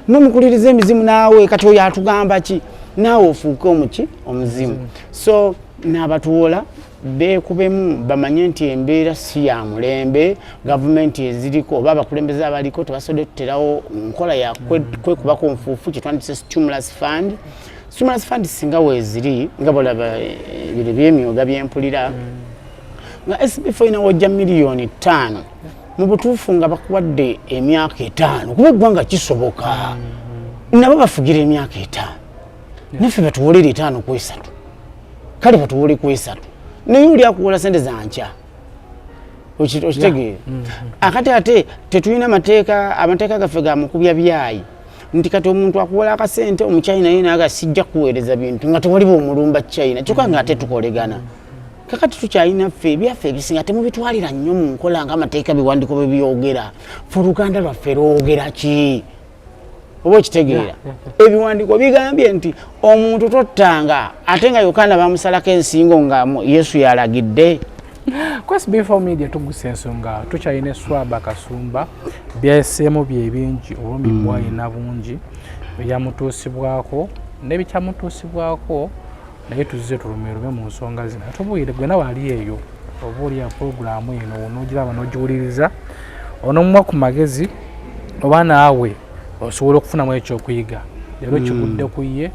nomukuliriza emizimu naawe. Kati oyo atugamba ki? Naawe ofuuke omuki, omuzimu. So n'abatuwola beekubemu, bamanye nti embeera si ya mulembe. Gavumenti eziriko oba abakulembeze abaliko tebasobodde tuterawo nkola ya kwekubako nfuufu, kyetwandise stimulus fund. Stimulus fund singa weeziri, nga bolaba bino byemyoga byempulira nga SB4 ina wojja miliyoni 5 mu butuufu nga bakuwadde emyaka 5, kuba eggwanga kisoboka nabo bafugira emyaka 5, naffe batuwolere 5 ku 3, kale batuwole ku 3. Naye oli akuwola sente zankya, okitegeera? Akati ate tetulina mateeka, amateeka gaffe ga mukubya byayi nti kati omuntu akuwola akasente, omuchina ye naga sijja kuweereza bintu nga tewali bwomulumba China, kyokka nga ate tukolegana. Kakati tukyalina ffe ebyaffe ebisinga temubitwalira nnyo mu nkola nga amateeka biwandiiko bwe byogera. Fe oluganda lwaffe lwogera ki? Oba okitegeera? Ebiwandiiko bigambye nti omuntu tottanga, ate nga Yokaana bamusalako ensingo nga Yesu yalagidde. Ku SB4 Media tugusa ensonga, tukyalina Swaba Kasumba, byaseemu bye bingi, obulumi bwalina bungi, ebyamutuusibwako n'ebikyamutuusibwako, naye tuzze tulumerume mu nsonga zino. Tubuulire gwe nawe ali eyo, oba oli ya pulogulaamu eno n'ogiraba n'ogiwuliriza, onomuwa ku magezi oba naawe osobola okufunamu ekyokuyiga. Leero kigudde ku ye,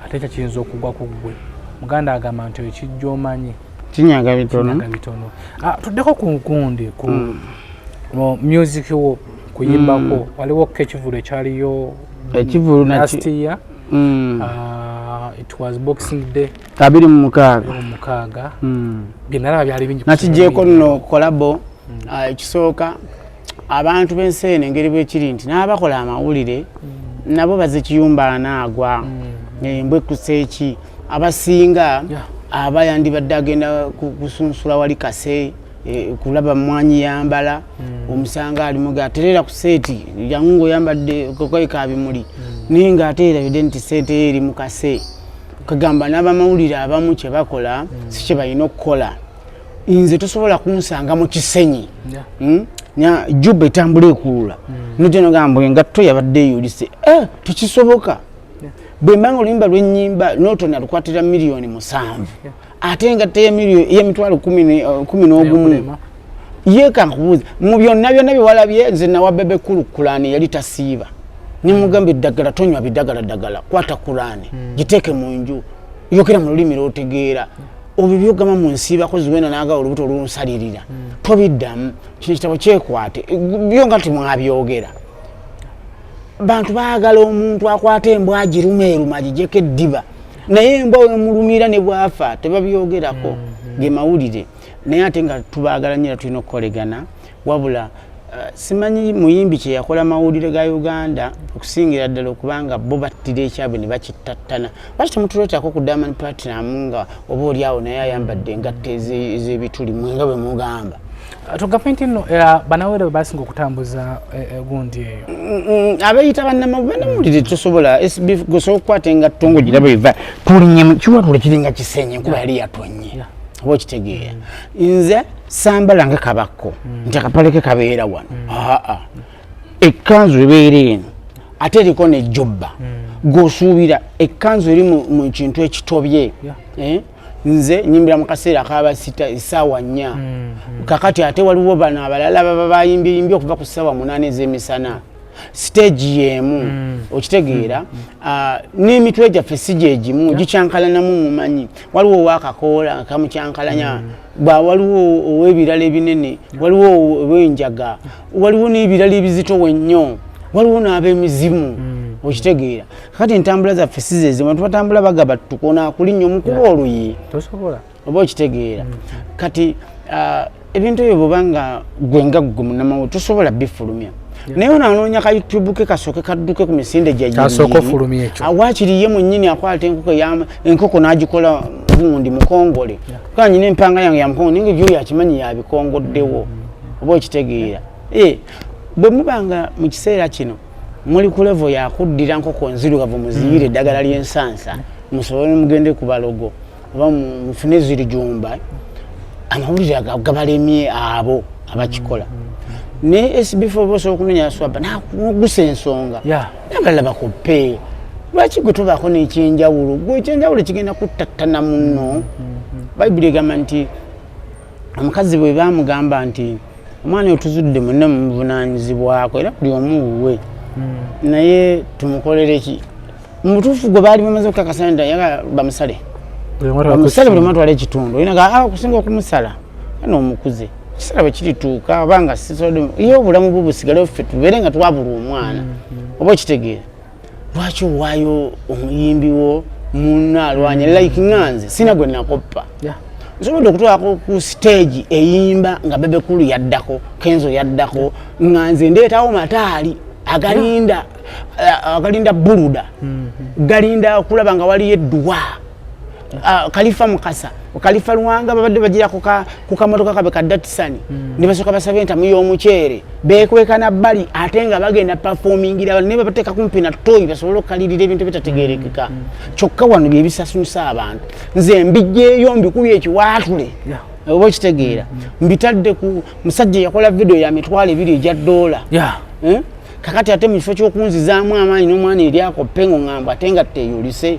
ate ekyo kiyinza okugwa ku ggwe. Muganda agamba nti ekijja omanyi kinyaga bitono. Kinyaga bitono. Ah, tuddeko ku gundi, ku mu music wo, kuyimbako, waliwo ko ekivulu ekyaliyo Ekivulu last year. Ah, it was Boxing Day. 26. 26. Byenalaba byali bingi ku Nakigyeko social media. Nno collabo. Ekisooka, abantu b'ensi eno engeri bwekiri nti n'abakola amawulire nabo baze kiyumba anaagwa embwa ekkusa eki abasinga aba yandibadde agenda kusunsula wali kase, kulaba mwanyi yambala, omusanga alimuga aterera ku set, jangu ngaoyambadde kakoye ka bimuli, naye ngaate erabidde nti sente ye eri mu kase. Kagamba n'abamawulire abamu kye bakola si kye balina okukola. Nze tosobola kunsanga mu Kisenyi. Juba etambula ekulula nojja nogamba engatto yabadde eyulise. Eh, tekisoboka. Bwe mbanga oluyimba lwenyimba notona lukwatira 7 miliyoni, ate engatto y'emitwalo 11. Ekulema. Ye kankubuuza, mu byonna byonna byewalabye, nze nawa Bebe Cool Kulaani, yali tasiiba, nemugamba eddagala tonywa bidagala ddagala, kwata Kulaani giteeke mu nju, yogera mu lulimi lwotegeera. Obyo byogamba mu nsiibako ziwena naga olubuto olunsalirira tobiddamu, kino kitabo kyekwate byo nga timwabyogera. Bantu baagala omuntu akwata embwa agiruma eruma agijeko eddiba, naye embwa wemulumira ne bwafa tebabyogerako, ge mawulire. Naye ate nga tubaagala nnyo era tulina okukolegana. Wabula simanyi muyimbi kyeyakola mawulire ga Uganda okusingira ddala okubanga bo battira ekyabwe ne bakittattana. Lwaki temutuleetako ku Diamond Platinum nga oba oli awo naye ayambadde engatto ez'ebituli mwenga bwe mugamba? Tugambe nti nno banawere bwe basinga okutambuza gundi eyo. Abeeyita bannamawulire tosobola SB gosobola okukwata engatto ng'ogiraba eva tulinye kiwatule kiringa Kisenyi, enkuba yali yatonye. Oba okitegeera? Nze sambala nga kabakko nti akapale ke kabeera wano, aa ekkanzu ebeera eno ate eriko nejjobba gwosuubira ekkanzu eri mu kintu ekitobye. Eh? Nze nyimbira mu kaseera akabasita essaawa 4. Kakati ate waliwo bano abalala baba bayimbiyimbye okuva ku ssaawa 8 ez'emisana, stage yemu, okitegeera? Ah, n'emitwe gyaffe si gyegimu, gikyankalanamu. Mumanyi waliwo owakakoola kamukyankalanya bwa, waliwo ow'ebirala ebinene, waliwo ow'enjaga, waliwo n'ebirala ebizitowa ennyo, waliwo n'ab'emizimu, okitegeera? Kati entambula zaffe si zezimu, abantu batambula bagaba tukona akulinnya omukuba oluyi. Tosobola. Oba okitegeera? Kati ebintu ebyo bwobanga gwe nga gwe munamawulire tosobola bifulumya, naye ono anoonya ka YouTube ke kasooke kadduke ku misinde. Kasooke ofulumya ekyo. Waakiri ye mwennyini akwata enkoko enkoko n'agikola gundi mukongole, kuba nyina empanga yange ya mukongo, naye nga ebyoyo akimanyi yabikongoddewo. Oba okitegeera? Eh, bwe mubanga mu kiseera kino muli ku level yakuddira nkoko nzirugavu muziyire eddagala ly'ensansa musobole mugende ku balogo oba mufune zirijumba, amawulire gabalemye abo abakikola. Naye SB4 oba osobola okunonya Swaba nogusa ensonga n'abalala bakoppe. Lwaki gwe tobaako n'ekyenjawulo? Gwe ekyenjawulo kigenda kuttattana munno. Bayibuli egamba nti omukazi bwe bamugamba nti omwana oyo tuzudde munne mumuvunanyizibwako era buli omu wuwe, naye tumukolere ki? Mu butuufu gwe baali bamaze okukakasa nti ayagala bamusale, bamusale buli omu atwala ekitundu, olina ga okusinga okumusala ana omukuze ekiseera bwe kirituuka oba nga sisobodde, ye obulamu bwe busigale, ffe tubeere nga twabulwa omwana. Oba okitegeera? Lwaki owaayo omuyimbi wo munno alwanye? Like nga nze sina gwe nakoppa. Nsobodde okutwalako ku stage eyimba nga Bebe Cool yaddako, Kenzo yaddako, nga nze ndeetawo mataali agalinda agalinda buluda, galinda okulaba nga waliyo edduwa. Kalifa Mukasa, Kalifa Luwanga babadde bagira ku kamotoka kabe ka Datsun, ne basooka basaba entamu y'omuceere, beekweka na bbali, ate nga bagenda performingira ne babateeka kumpi na toyi basobole okukalirira ebintu bitategerekeka. Kyokka wano bye bisasusa abantu. Nze mbijjeeyo, mbikubye ekiwaatule, oba okitegeera, mbitadde ku musajja yakola video ya 20,000 egya dola. Eh? Kakati ate mu kifo ky'okunzizaamu amaanyi n'omwana eri akoppe ngo ŋŋamba ate nga teeyolise,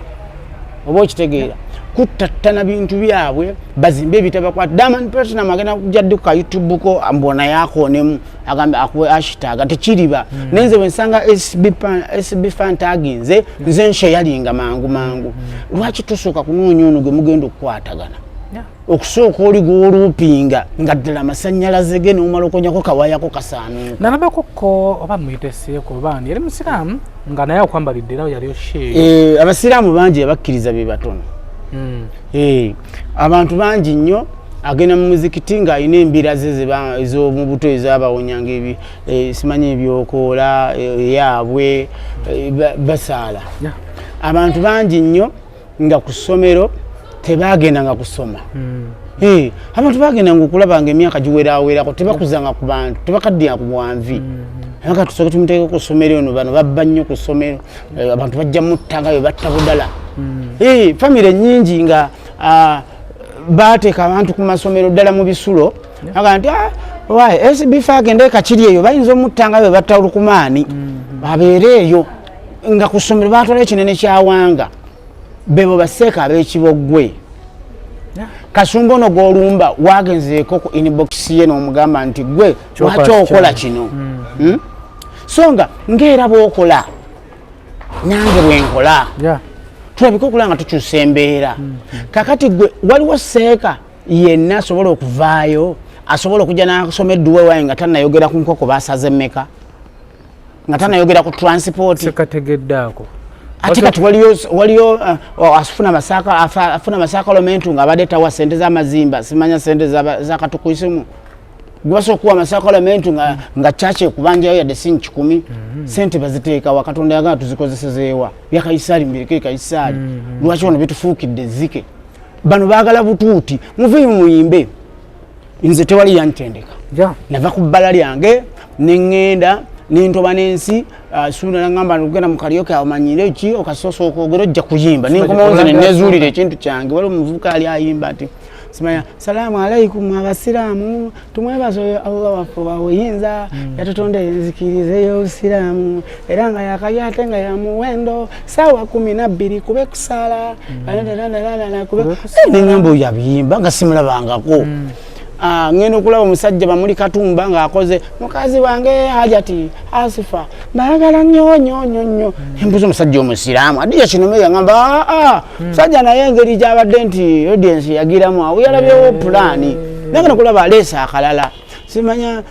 oba okitegeera, kuttattana bintu byabwe bazimbe ebitabakwata. Diamond Platinum agenda kujja ddi ku ka YouTube ko mbona yakoonemu agambe akuwe hashtag tekiriba? Naye nze bwensanga SB fan taginze, nze nsharinga mangu mangu. Lwaki tusooka kunoonya ono gwe mugenda okukwatagana? Okusooka oli gw'oluupinga nga ddala amasannyalaze ge n'omala okonyako kawayako kasaanuuka. Nalabako ko oba muyite seeko oba ani, yali musiraamu nga naye akwambalidde era yali osheeyo. Eh, abasiraamu bangi abakkiriza be batono. Eh, abantu bangi nnyo agenda mu muzikiti ng'alina embira ze ez'omu buto ezabawonyanga simanyi ebyokoola, eyaabwe, basaala. Abantu bangi nnyo nga ku ssomero tebagendanga kusoma. Eh, abantu bagendanga okulaba nga emyaka giwerawerako, tebakuzanga ku bantu, tebakaddiya ku bwanvi. Aka tusooke tumuteeke ku ssomero eno, bano babba nnyo ku ssomero. Eh, abantu bajja mutta nga bwe batta budala. Eh, famire nnyingi nga bateeka abantu ku masomero ddala mu bisulo, aga nti, "Ah, why SB agende kakiri eyo, bayinza omutta nga bwe batta Olukumaani, abeere eyo." Nga ku ssomero batwala ekinene kyawanga bebo baseeka ab'ekiboggwe. Kasumba ono gw'olumba wagenzeeko ku inbox ye n'omugamba nti gwe Kyokola lwaki okola kikyamu. kino? So nga ngaera bw'okola nange bwenkola, tulabike okulaba nga tukyusa embeera. Kakati gwe waliwo seeka yenna asobola okuvaayo, asobola okujja n'asoma edduwa ewaye nga tannayogera ku nkoko basaze mmeka, nga tannayogera ku transport? Sekategedde ako. Ate kati waliyo afuna amasakalomentu ng'abadde tawa sente z'amazimba, simanya sente z'akatukuisimu. Gwebasobola okuwa amasakalomentu nga kyaki ekubanjayo yadde sin 100, sente baziteekawa? Katonda yagala tuzikozesezeewa? Bya Kayisaali mubireke Kayisaali. Lwaki wano bitufuukidde ezzike? Bano baagala butuuti, muveeyo muyimbe. Nze tewali yantendeka. Nava ku bbala lyange neŋŋenda nentoba n'ensi. Suuna nagamba ogenda mu karaoke omanyire ki, okasooka okwogera ojja kuyimba. Nenkomawo nze nenezuulira ekintu kyange. Waliwo omuvubuka ali ayimba nti simanya salaamu alaikum abasiraamu, tumwebaza oyo Allah waffe wawuyinza, yatutonda enzikiriza ey'obusiraamu era nga yakabi ate nga yamuwendo, saawa 12 kube kusaala kube. Neŋamba oyo abiyimba nga simulabangako. Ngenda okulaba omusajja bamuli Katumba ng'akoze mukazi wange Hajati Asifa, baagala nnyo nnyo nnyo nnyo. Embuza omusajja omusiraamu Adija Kinome, yagamba aa musajja, naye engeri gyabadde nti audience yagiramu awo yalabyewo pulaani. Nagenda okulaba aleese akalala simanya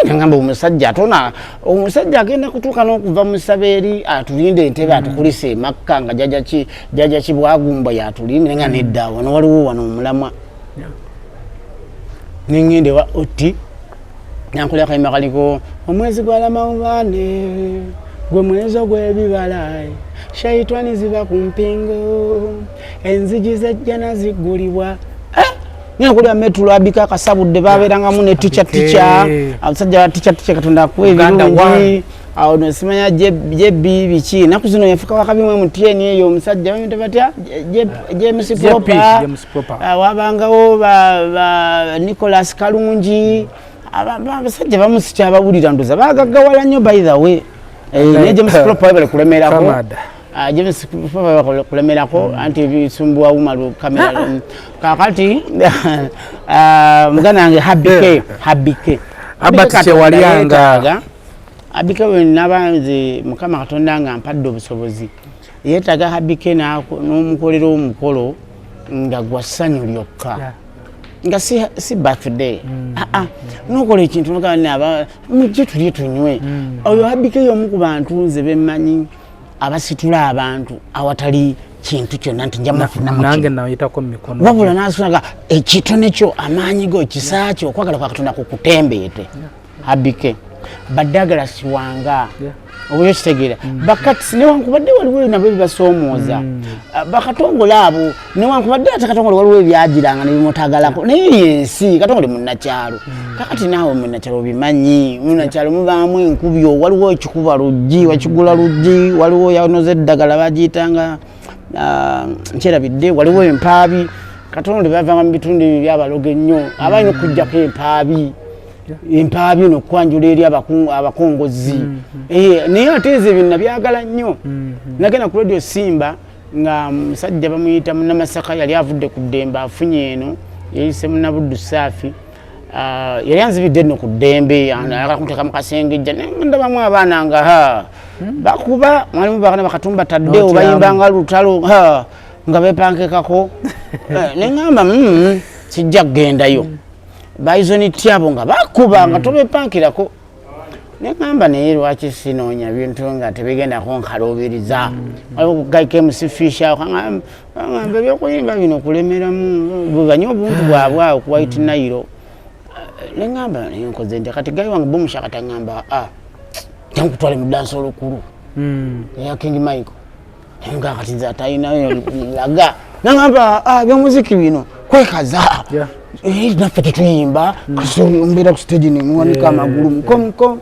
nagamba omusajja atona omusajja agenda kutuuka n'okuva mu ssaba eri atulinde entebe atukulisa emakka nga jjajja Kibwagumba yatulinde nga nedda. Wano waliwo wano omulamwa nengenda ewa oti nankolera akayimba kaliko omwezi gwa Lamawubaane, gwe mwezi ogw'ebibala, shaitwani ziba ku mpingo, enzigi z'ejjana ziggulibwa. Ngenda kulya metulo abika akasabudde babeerangamu ne tica tica, abasajja ba tica tica, Katonda akuwa ebirungi. Awo nosimanya jebi biki, ennaku zino yafuka wakabimu MTN eyo omusajja bamuyita batya? James Proper. Wabangawo ba Nicholas Kalungi, abasajja bamu sikyabawulira, ndoza bagaggawala nnyo. By the way, naye James Proper webale kulemerako. James Proper kulemerako anti ebisumbuwa umalu kamera. Kakati muganda wange Habike, Habike. Albert Kyewalyanga. Habike wenaba nze Mukama Katonda nga mpadde obusobozi, yeetaaga Habike n'omukolera omukolo nga gwa ssanyu lyokka, nga si birthday. Aa, nokola ekintu nogamba mujje tulye tunywe. Oyo Habike y'omu ku bantu nze bemmanyi abasitula abantu awatali Kintu kyonna nti nja mufunamu. Nange nayitako mu mikono. Wabula nasunaga ekitone kyo, amaanyi go, ekisa kyo, okwagala kwa Katonda kukutembeete. Habike Badouglas wanga oba okitegeera, bakati newankubadde waliwo nabo ebibasoomooza. Ah, bakatongole abo, newankubadde ate Katongole waliwo ebyagiranga nebimutagalako, naye yensi Katongole munnakyalo. Kakati naawe munnakyalo obimanyi, munnakyalo mubaamu enkubyo, waliwo ekikuba luggi, wakigula luggi, waliwo yanoza eddagala bagiyitanga, ah, nkyerabidde, waliwo empaabi. Katongole bavanga mu bitundu ebyo byabaloga ennyo, abalina okugjako empaabi, empaabi eno okwanjula eri abakongozi. Eh, naye ate nze ebyo nabyagala nnyo. Nagenda ku Radio Simba nga musajja bamuyita Munamasaka, yali avudde ku ddembe, afunye eno yeyise Munabuddu Saafi. Ah, yali anzibidde nno ku ddembe, ayagala kunteeka mu kasengejja. Ndabamu abaana nga ha bakuba, mwalimu baana bakatumba taddewo. N'otyamu. Bayimbanga lutalo ha, nga bepankekako. Eh, neŋŋamba, sijja kugendayo." Baizoni abo nga bakuba nga tobepankirako. Neŋŋamba, naye lwaki sinoonya bintu nga tebigendako nkaluubiriza? Waliwo gaika emusifisha ŋŋamba ebyokuyimba bino kulemeramu, bubanye obuntu bwabwe awo ku White Nile. Neŋŋamba, naye nkoze nti kati guy wange Bomushaka taŋŋamba, a tankutwale mu dansi olukulu eya King Michael, nga kati nze atalinayo laga. Naŋŋamba, "Ah, ebyomuziki bino kwekaza." Eh, naffe tetuyimba kasi mbeera ku stage nemuwanika amagulu mukomuko.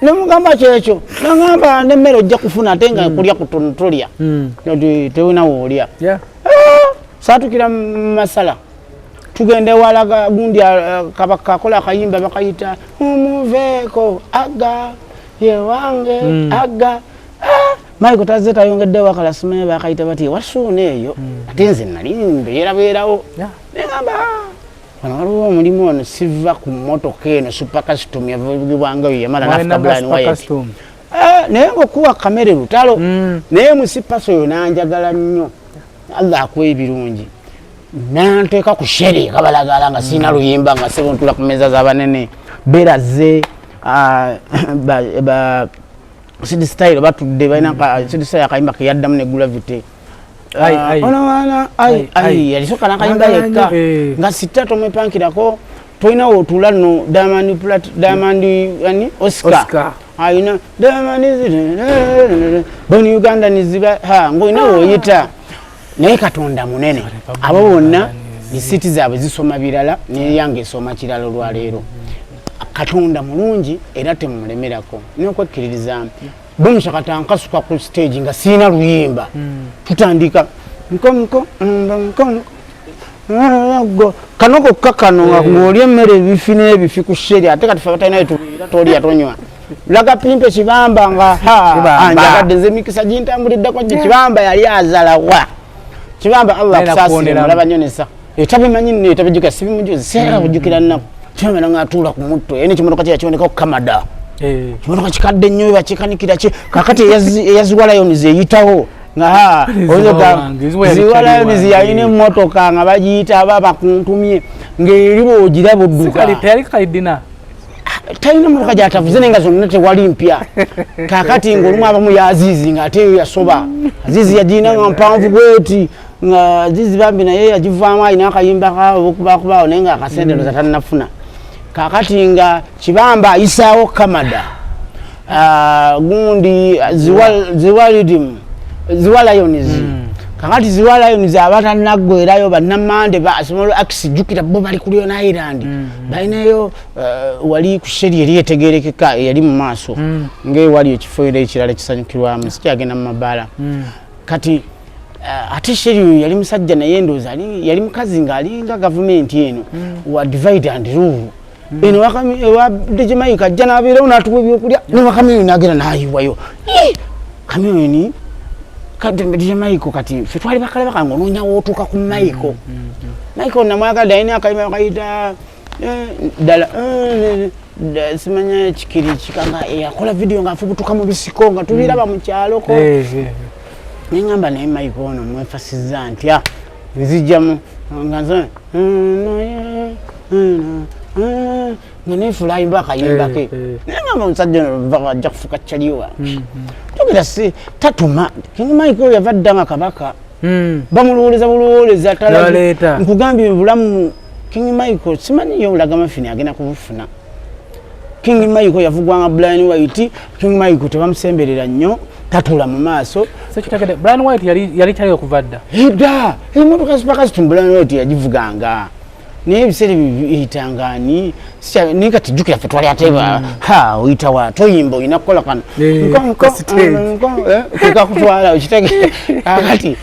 Nemugamba kyekyo, naŋŋamba nemmere ojja kufuna, ate nga kulya kutono tolya. Ati tewina woolya. Saatukira mu masala, tugenda ewalaga gundi, ah, kabaka akola akayimba bakayita mumuveeko aga yewange aga. Ah, Michael tazze tayongeddewo akala, simanyi bakayita bati wasuuna eyo. Ate nze nali mbeerabeerawo. Neŋamba, "Ah, wano waliwo omulimu ono." Siva ku mmotoka eno Super Custom yavugibwanga oyo yamala nafuka Brian White. Eh, naye ngaokuwa kamere lutalo. Naye musipaso oyo nanjagala nnyo, Allah akuwa ebirungi, nanteeka ku shere kabalagala nga sirina luyimba, nga sebo ntula ku meza z'abanene beraze, ah, ba Sid Style batudde balina Sid Style akayimba keyaddamu ne Gravity. Ai, ai. Ono wana ai. Ai, ai. Ai yalisooka nakayimba Mwagala yekka. nnyo, eh. Nga sita tomwepankirako, tolina wootula nno Diamond Diamond ani Oscar. Oscar. Ayina Diamond boni Uganda niziba ha ng'olina woyita, naye Katonda munene, abo bonna risiiti zaabwe zisoma birala, neyange esoma kirala. Olwaleero Katonda mulungi era temumulemerako n'okwekkiririzaamu. Bomushakata nkasuka ku stage nga siina luyimba, tutandika nkonko nko kano kokka kano nga ng'olya emmere ebifi n'ebifi ku sheri. Ate kati fe abatalinayo tubeera tolya tonywa laga pimpe kibamba nga ha. Kibamba. Anjagadde nze emikisa gintambuliddeko gye Kibamba yali azalawa Kibamba, Allah Naye akusaasire. nakuwoneramu. Mulaba nnyo nesa etabimanyi nno, etabijjukira, sibimujuzi, seera kujjukira nnaku. Kibamba nanga atuula ku mutto era nekimotoka kye yakibonekako Kamada. Kimotoka kikadde nnyo, bakikanikira ki kakati eyaziwa Lions eyitawo nga ha. Ziwa wange, Ziwa yali Ziwa kyali Lions wange. yalina emmotoka nga bagiyita aba bakuntumye ng'eri bw'ogira budduka. Teyali kalidina. Talina motoka gyatavuze, naye nga zonna tewali mpya. Kakati ngaolumu abamu yazizi nga ate eyo yasoba Azizi yagirina nga mpanvu bweti, nga Azizi bambi naye yagivaamu, alina akayimba kaokubakubaawo, naye nga akasente ndoza tannafuna. Kakati nga Kibamba ayisaawo Kamada. Ah, gundi Ziwa Rhythm, Ziwa Lions. Kakati Ziwa Lions abatanaggwerayo bannamande ba Small Axe, jjukira bo bali ku Leon Island, balinayo wali ku sheri eri etegerekeka eyali mu maaso ngaewali ekifo era ekirala ekisanyukirwamu, sikyagenda mu mabaala. Kati ate sheri oyo yali musajja, naye ndowooza yali mukazi ng'alinga gavumenti eno wa divide and rule eno. Ewa DJ Mike ajja n'abeerawo n'atuwa ebyokulya, newa Kamiyoni n'agenda n'ayiwayo Kamiyoni. Kati DJ Michael, kati ffe twali bakalabaka nga onoonya wootuuka ku Michael. Michael namwagadde, alina akayimba bakayita ddala simanya kikiri kika, nga yakola vidiyo ng'afubutuka mu bisiko nga tubiraba mu kyaloko. Neŋŋamba, naye Michael ono mwefasizza ntya? Nzijjamu nga nze nga neefula ayimba akayimba ke. Naye ngamba omusajja ono ajja kufuuka kyali wange. Ayogera si tatuma. King Michael yava dda nga kabaka. Bamulowooleza bulowooleza nkugambye bulamu. King Michael simanyi yo Raggamuffin agenda kubufuna. King Michael yavugwanga Brian White. King Michael tebamusemberera nnyo, tatula mu maaso. Brian White yali kyali okuva dda. Dda emotoka Super Custom Brian White yagivuganga, naye ebiseera biyitangani naye kati jjukira ffe twali ate ha oyitawa toyimba olina kukola kano kekakutwala okitege. Kati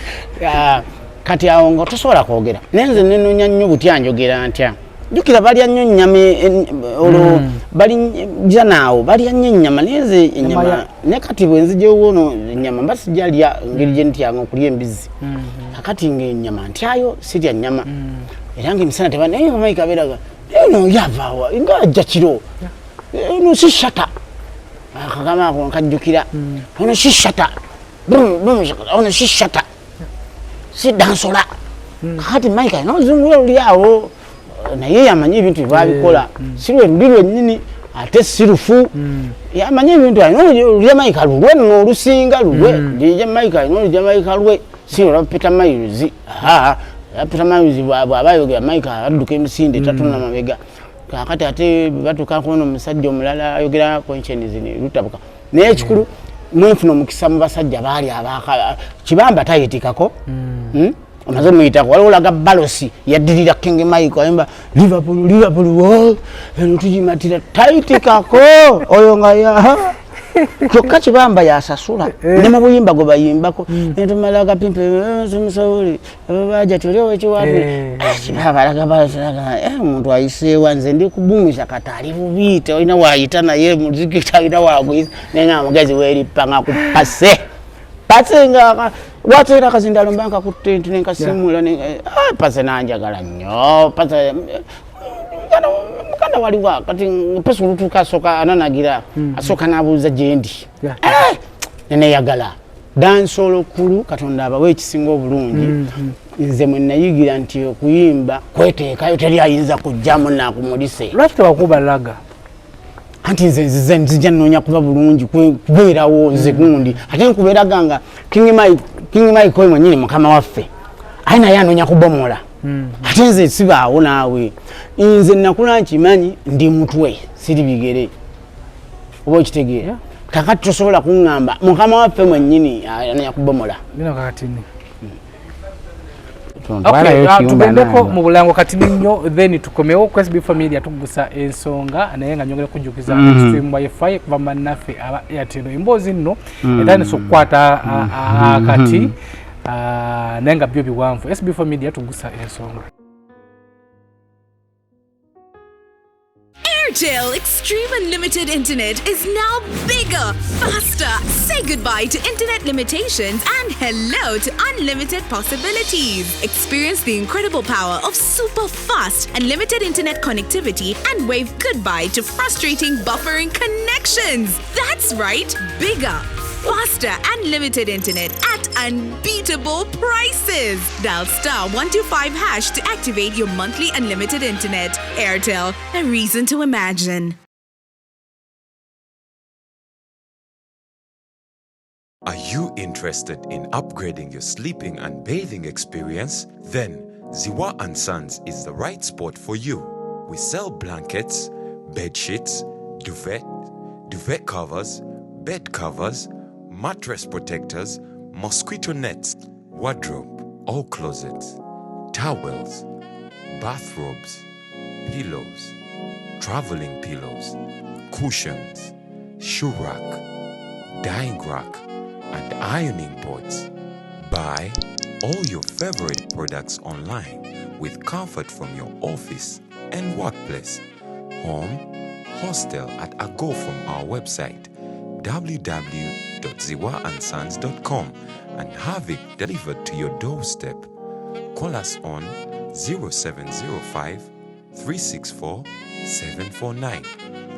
kati awo nga tosobola kwogera, naye nze nenonya nnyo butya njogera ntya. Jjukira balya nnyo ennyama olwo balija naawo balya nnyo ennyama, naye nze ennyama naye kati bwe nzijewo no ennyama mba sijja lya ngeri gye ntyanga okulya embizzi. Kakati ng'ennyama ntyayo sirya nnyama era ng'emisana teba, naye Mike abeeraga eno yavaawa nga ajja kiro eno si shata akagamba ako nkajjukira ono si shata ono si shata si dansola. Kakati Mike alina oluzungu luli awo, naye yamanyi ebintu byebabikola si lwe luli lwennyini ate si lufu, yamanyi ebintu alina olujamaika lulwe nno olusinga lulwe DJ Mike alina olujamaika lwe si olwa Peter Miles. Peter Miles bw'aba ayogera Mike adduka emisinde tatuna mabega. Kakati ate batuuka kuona omusajja omulala ayogera conscience lutabuka, naye ekikulu mwenfuna omukisa mu basajja baali abaka Kibamba tayitikako omaze omuyitako. Waliwo Olaga Balosi yaddirira King Michael ayimba Liverpool Liverpool wo eno tugimatira tayitikako oyo nga ya kyokka Kibamba yasasula ne mu buyimba gwe bayimbako netumala agapimpe musobole baja tuli owekiwapi Kibamba alaga Balosi omuntu ayiseewa nze ndi kubumisa kati ali bubi tolina waayita naye muziki talina waguyisa naye nga mugezi weerippa nga ku pase pase nga lwaki akazindalo mba nkakutte nti nenkasimula pase nanjagala nnyo pase muganda waliwa kati pesa olutuuka asooka ananagira asooka n'abuuza gyendi neneyagala dancehall olukulu. Katonda abawe ekisinga obulungi. Nze mwe nayigira nti okuyimba kweteekayo teri ayinza kujjamu nakumulise. Lwaki tebakuba ragga? Anti nze nzize nzija nnoonya kuba bulungi kubeerawo nze gundi ate nkubeeraga nga King Mike oyo mwennyini mukama waffe aye naye anoonya kubomola ate nze sibaawo naawe. Nze nakula nkimanyi ndi mutwe siri bigere oba okitegeera. Kakati tosobola kuŋŋamba mukama waffe mwennyini anoonya kubomola. Tugendeko mu bulango kati nnyo then tukomewo ku SB Family tugusa ensonga, naye nga nyongera kujjukiza Extreme WiFi kuva bannaffe aba Airtel. Emboozi nno etandise okukwata akati naye nga byo biwanvu. SB Family tugusa ensonga. Airtel Extreme Unlimited Internet is now bigger, faster. Say goodbye to internet limitations and hello to unlimited possibilities. Experience the incredible power of super fast, unlimited internet connectivity and wave goodbye to frustrating buffering connections. That's right, bigger, faster, unlimited internet at unbeatable prices. Dial *125# to activate your monthly unlimited internet. Airtel, a reason to imagine. Are you interested in upgrading your sleeping and bathing experience? Then Ziwa and Sons is the right spot for you. We sell blankets, bed sheets, duvet, duvet covers, bed covers, mattress protectors, mosquito nets, wardrobe or closets, towels, bathrobes, pillows, traveling pillows, cushions, shoe rack, dyeing rack, and ironing boards. Buy all your favorite products online with comfort from your office and workplace, home, hostel at a go from our website www.ziwaandsons.com and have it delivered to your doorstep. Call us on 0705 364 749.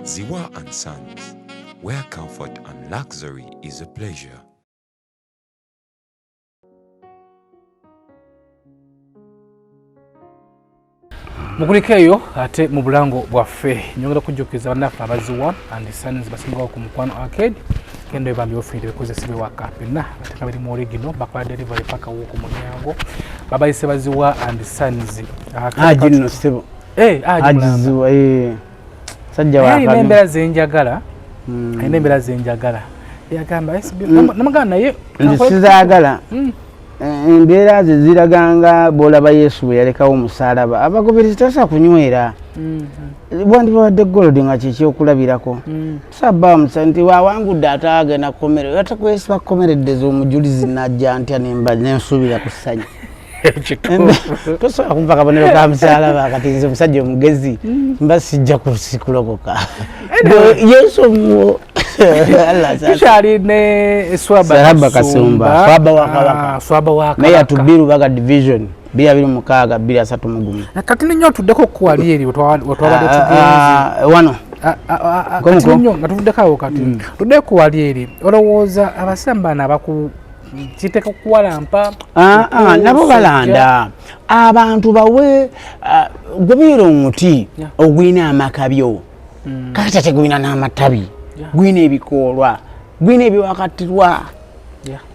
Ziwa and Sons, where comfort and luxury is a pleasure. Mukuliko eyo ate mu bulango bwaffe nyongera kujjukiza bannaffe aba Ziwa and Sons basingawo ku Mukwano Arcade. Genda ebambi ofunire ebikozesebwa ewaka byonna ate nga biri mu origino, bakola delivery paka wo ku mulyango. Babayise Baziwa and Sons. Haji nno ssebo. Eh, Haji Haji Mulamba. Ziwa, eh. Sajja Naye alina wa embeera zenjagala, alina embeera zenjagala. Yagamba SB namugamba naye Nze sizaagala. Embeera ze ziraganga bw'olaba Yesu bwe yalekawo omusaalaba, abagoberezi tasobola kunywera. Bwandibadde gold nga kyekyokulabirako. Saba musa nti wawangudde ate agenda kukomere, ate kwesiba kukomereddeza omujulizi najja ntya nemba nensuubira ku ssanyu. Tosobola kumpa kabonero ka musalaba. Kati nze omusajja omugezi mba sijja kulokoka. Yesu omuwo. Tukyali ne Swaba Kasumba, Swaba wa Kabaka. Swaba wa Meya Kabaka. Tubiru Baga Division, 226 231. Kati nnyo tuddeko ku wali eri wetwabadde tugenze. Wano. Kati nnyo nga tuvuddeko awo, kati tuddeko ku wali eri. Olowooza abasiraamu bano abaku kiteeka kuwalampa? Nabo balanda abantu bawe gobeera omuti ogwina amakabyo, kakati ate gwina n'amatabi, gwina ebikoolwa, gwina ebiwakatirwa.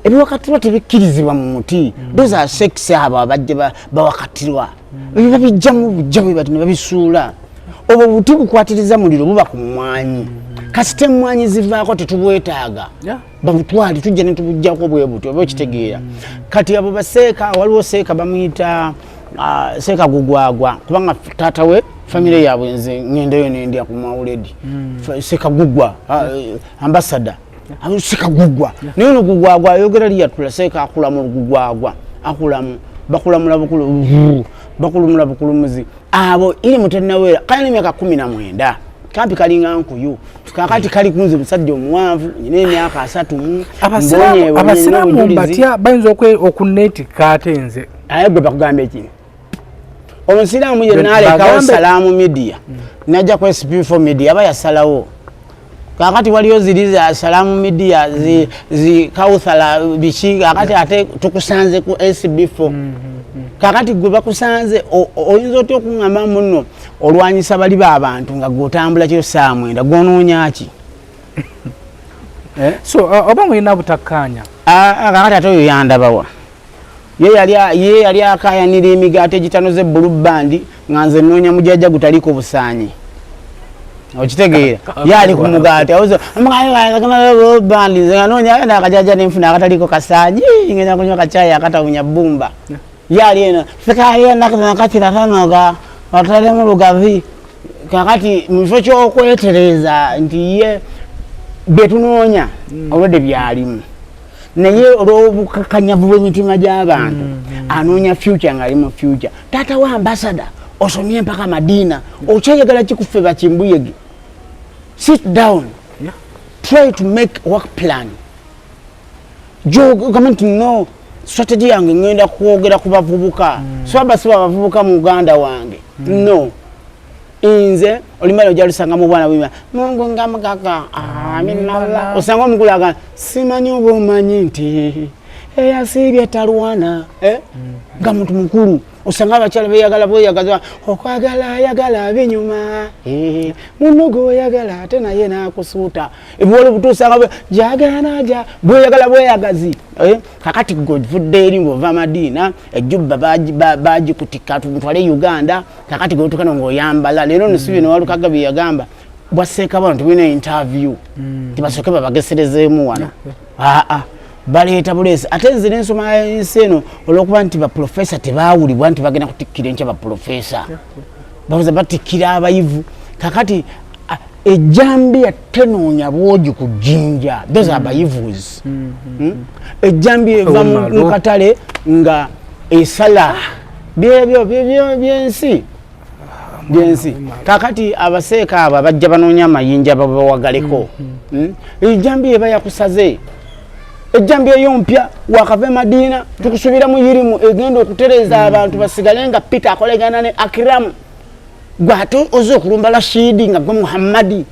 Ebiwakatirwa tebikkirizibwa mu muti. Those are sex. Abo abajja bawakatirwa ebyo babijjamu bujja bwe bati ne babisuula. Obwo buti bukwatiriza muliro, buba ku mmwanyi. Kasita emmwanyi zivaako tetubwetaaga, babutwale, tujja ne tubuggyako bwe buti, oba okitegeera. Kati abo baseeka, waliwo seeka bamuyita seeka Gugwagwa, kubanga taata we famire yaabwe nze ŋŋendayo nendya ku mawuledi. Seeka Gugwa, ambasada seeka Gugwa, naye ono Gugwagwa ayogera liyatula. Seeka akulamu Gugwagwa, akulamu bakulamula bukulu, bakulumula bukulumuzi. Abo iri mutenaweera kalina emyaka 19, kampi kalinga nkuyu. Kakati kali kunze musajja omuwanvu, nyina emyaka 30 mu. Abasiraamu mbatya, bayinza okuneetikka ate nze. Aye gwe bakugamba ekino, omusiraamu yenna alekawo Salaamu Media najja ku SP4 Media aba yasalawo. Kakati waliyo ziri za Salaamu Media zi Kauthala biki, kakati ate tukusanze ku SB4. Kakati gwe bakusanze, oyinza otya okuŋŋamba muno olwanyisa bali b'abantu nga gwe otambula kiro saa 9, gwonoonya ki? Eh? So oba mulina butakkaanya? Kakati ate oyo yandabawa? Ye yali akayanira emigaati egitanoze Blue Band, nga nze nnoonya mujajja gutaliko busaanyi, okitegeera? Ye ali ku mugaati band, nze nga noonya akajaja nenfuna akataliko kasaanyi, ngenda kunywa kacyayi akatawunya bbumba. Ye ali eno sekaalienakatiratanoga otalemu lugavi. Kakati mu kifo ky'okwetereeza nti ye byetunoonya olwedde byalimu, naye olw'obukakanyavu bw'emitima gy'abantu anoonya future ng'ali mu future. Taata wa ambasada, osomye mpaka Madiina, okyayagala kikuffe bakimbuyege? Sit down, try to make work plan. Gamba nti no strategy yange ngenda kwogera ku bavubuka, swaba siba abavubuka mu Uganda wange. No nze olimala ojja lusanga mu bwana bwima Mungu nga mugagga aminala, osanga omukulu agamba simanyi oba omanyi nti eyasiibye talwana, eh? Nga muntu mukulu osanga abakyala beyagala bweyagaza, okwagala ayagala binyuma, eh, muno gweoyagala ate naye nakusuuta ebiwala obutuusanga jagana ja bweyagala bweyagazi, eh? Kakati gwe ovudde eri ngaova Madiina, ejjubba bagikutikka tumutwale Uganda. Kakati gwe otukano ngaoyambala leero nosibi newalukaga bye yagamba bwaseeka bano tubulina interview, tibasooke babageserezeemu wano. Aa, baleeta buleesi. Ate nze nensoma ensi eno olwokuba nti baprofesa tebawulibwa nti bagenda kutikkira enkya, baprofesa babuza batikkira abayivu. Kakati ejambiya tenoonya bwogi ku jjinja, those are bayivus. Ejambiya eva mu katale nga esala byebyo byensi byensi. Kakati abaseeka abo abajja banoonya amayinja babawagaleko. Ejambiya eba yakusaze, ejambiya eyo mpya, wakava Madiina, tukusubira mu yirimu egenda okutereeza abantu basigale nga Peter akolegana ne Akiramu. Gwe ate oza okulumba Rashidi nga gwe Muhammadi.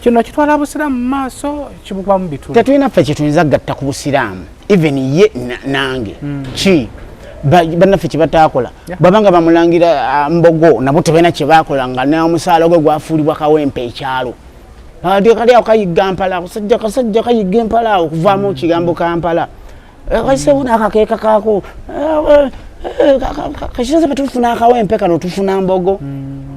Kino kitwala busiraamu mu maaso, kibukubamu bituli. Tetulina ffe kyetuyinza kugatta ku busiraamu, even ye nange ki bannaffe kyebatakola. Bwabanga bamulangira mbogo, nabo tebalina kyebakola nga n'omusaala gwe gwafuulibwa Kawempe ekyalo. Kati kali awo kayigga mpala, kasajja kasajja kayigga empala awo okuvaamu kigambo Kampala. Kayiseewo n'akakeeka kaako. Kakiraze bwe tufuna akawempe kano tufuna mbogo.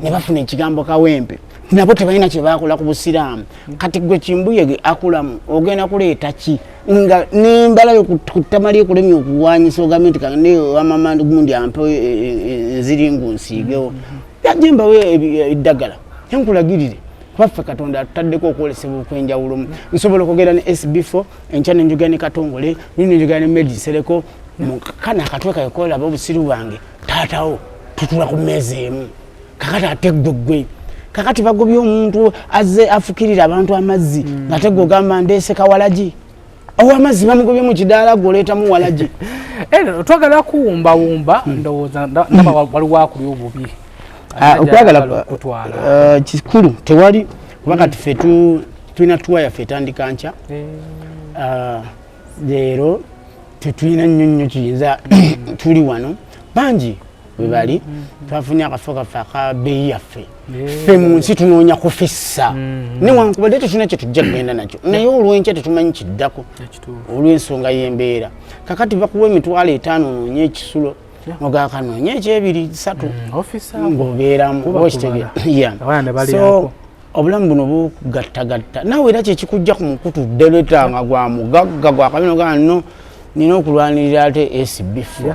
Ne bafuna ekigambo kawempe. Nabo tebalina kye bakola ku Busiraamu. Kati gwe Kimbuyege akulamu ogenda kuleeta ki? Nga n'embala yo ku ttama ly'ekulemye okulwanyisa ogambe nti kane wamama gundi ampe enziringu nsiigewo. Yajje mbawe eddagala nkulagirire. Kuba ffe Katonda atutaddeko okwolesebwa okw'enjawulo. Nsobola okwogera ne SB4, enkya ne njogera ne Katongole, luli ne njogera ne Medi Nsereko. Kana akatwe kawe kolaba obusiru bwange, taatawo tutula ku mmeeza emu. Kakati ate ggwe ggwe kakati bagobye omuntu azze afukirira abantu amazzi, ng'ate ggwe ogamba ndeese kawalagi. Ow'amazzi bamugobye mu kidaala, ggwe oleetamu walagi. Twagala kuwumbawumba, ndowooza ndaba waliwo akuli obubi. Okwagala kutwala. Kikulu tewali, kuba kati ffe tulina tour yaffe etandika nkya. Leero tetulina nnyo nnyo kiyinza, tuli wano bangi we bali, twafunye akafo kaffe akabeeyi yaffe. Ffe mu nsi tunoonya kufissa, newankubadde tetulina kye tujja kugenda nakyo, naye olw'enkya tetumanyi kiddako olw'ensonga y'embeera. Kakati bakuwa 50,000 onoonye ekisulo, ogakanoonye ekyebiri 3 ng'obeeramu Kuba oba okitegeera. kubala. Yeah. Abaana ne So balyako. obulamu buno bugattagatta naawe, era kyekikujja ku mukutu ddeleta nga gwa mugagga gwa kabino gaa no nina okulwanirira ate SB4.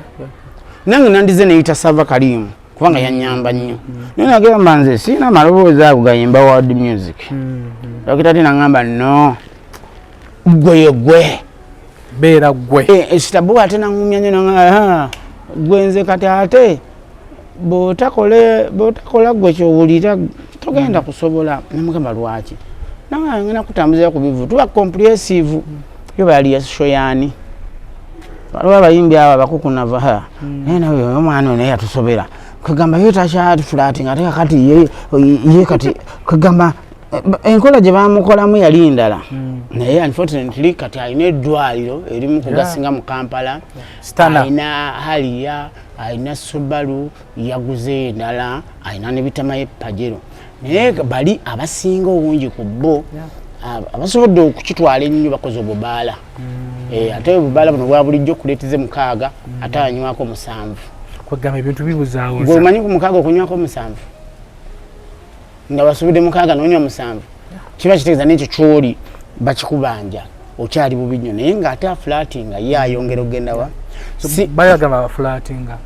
Nange nandize neyita Sava Kalimu kubanga yanyamba nnyo, naye nagamba nze sirina maloboozi ago gayimba world music. Dokita ti naŋŋamba no, gwe ye gwe. Beera ggwe. Sitabu ate naŋŋumya nnyo, naŋŋamba gwe nze kati ate bw'otakola gwe kyowulira togenda kusobola. Namugamba lwaki? Nanga ngenda kutambuzira ku bivu tuba comprehensive yo bali show yani waliwo abayimbi abo abakukunava ha, naye nawe omwana ono naye yatusobera, kwegamba ye takyali flat nga ate kakati ye kati kwegamba enkola gye bamukolamu yali ndala, naye unfortunately kati alina eddwaliro erimu kugasinga mu Kampala. Stana. Alina Harrier, alina Subaru yaguze endala, alina nebitamayo epajero, naye bali abasinga obungi ku bo abasobodde okukitwala ennyo bakoze obubaala. Ate obubaala buno bwa bulijjo kuleeteze 6 ate anywako 7. Kwegamba ebintu bibuzaawo. Gwe omanyi ku 6 okunywako 7, nga basubidde 6 nonywa 7, kiba kitegeeza nekyo kyoli bakikubanja okyali bubi nnyo, naye ng'ate afulaati nga ye ayongera okugenda wa. Bayagamba abafulatinga.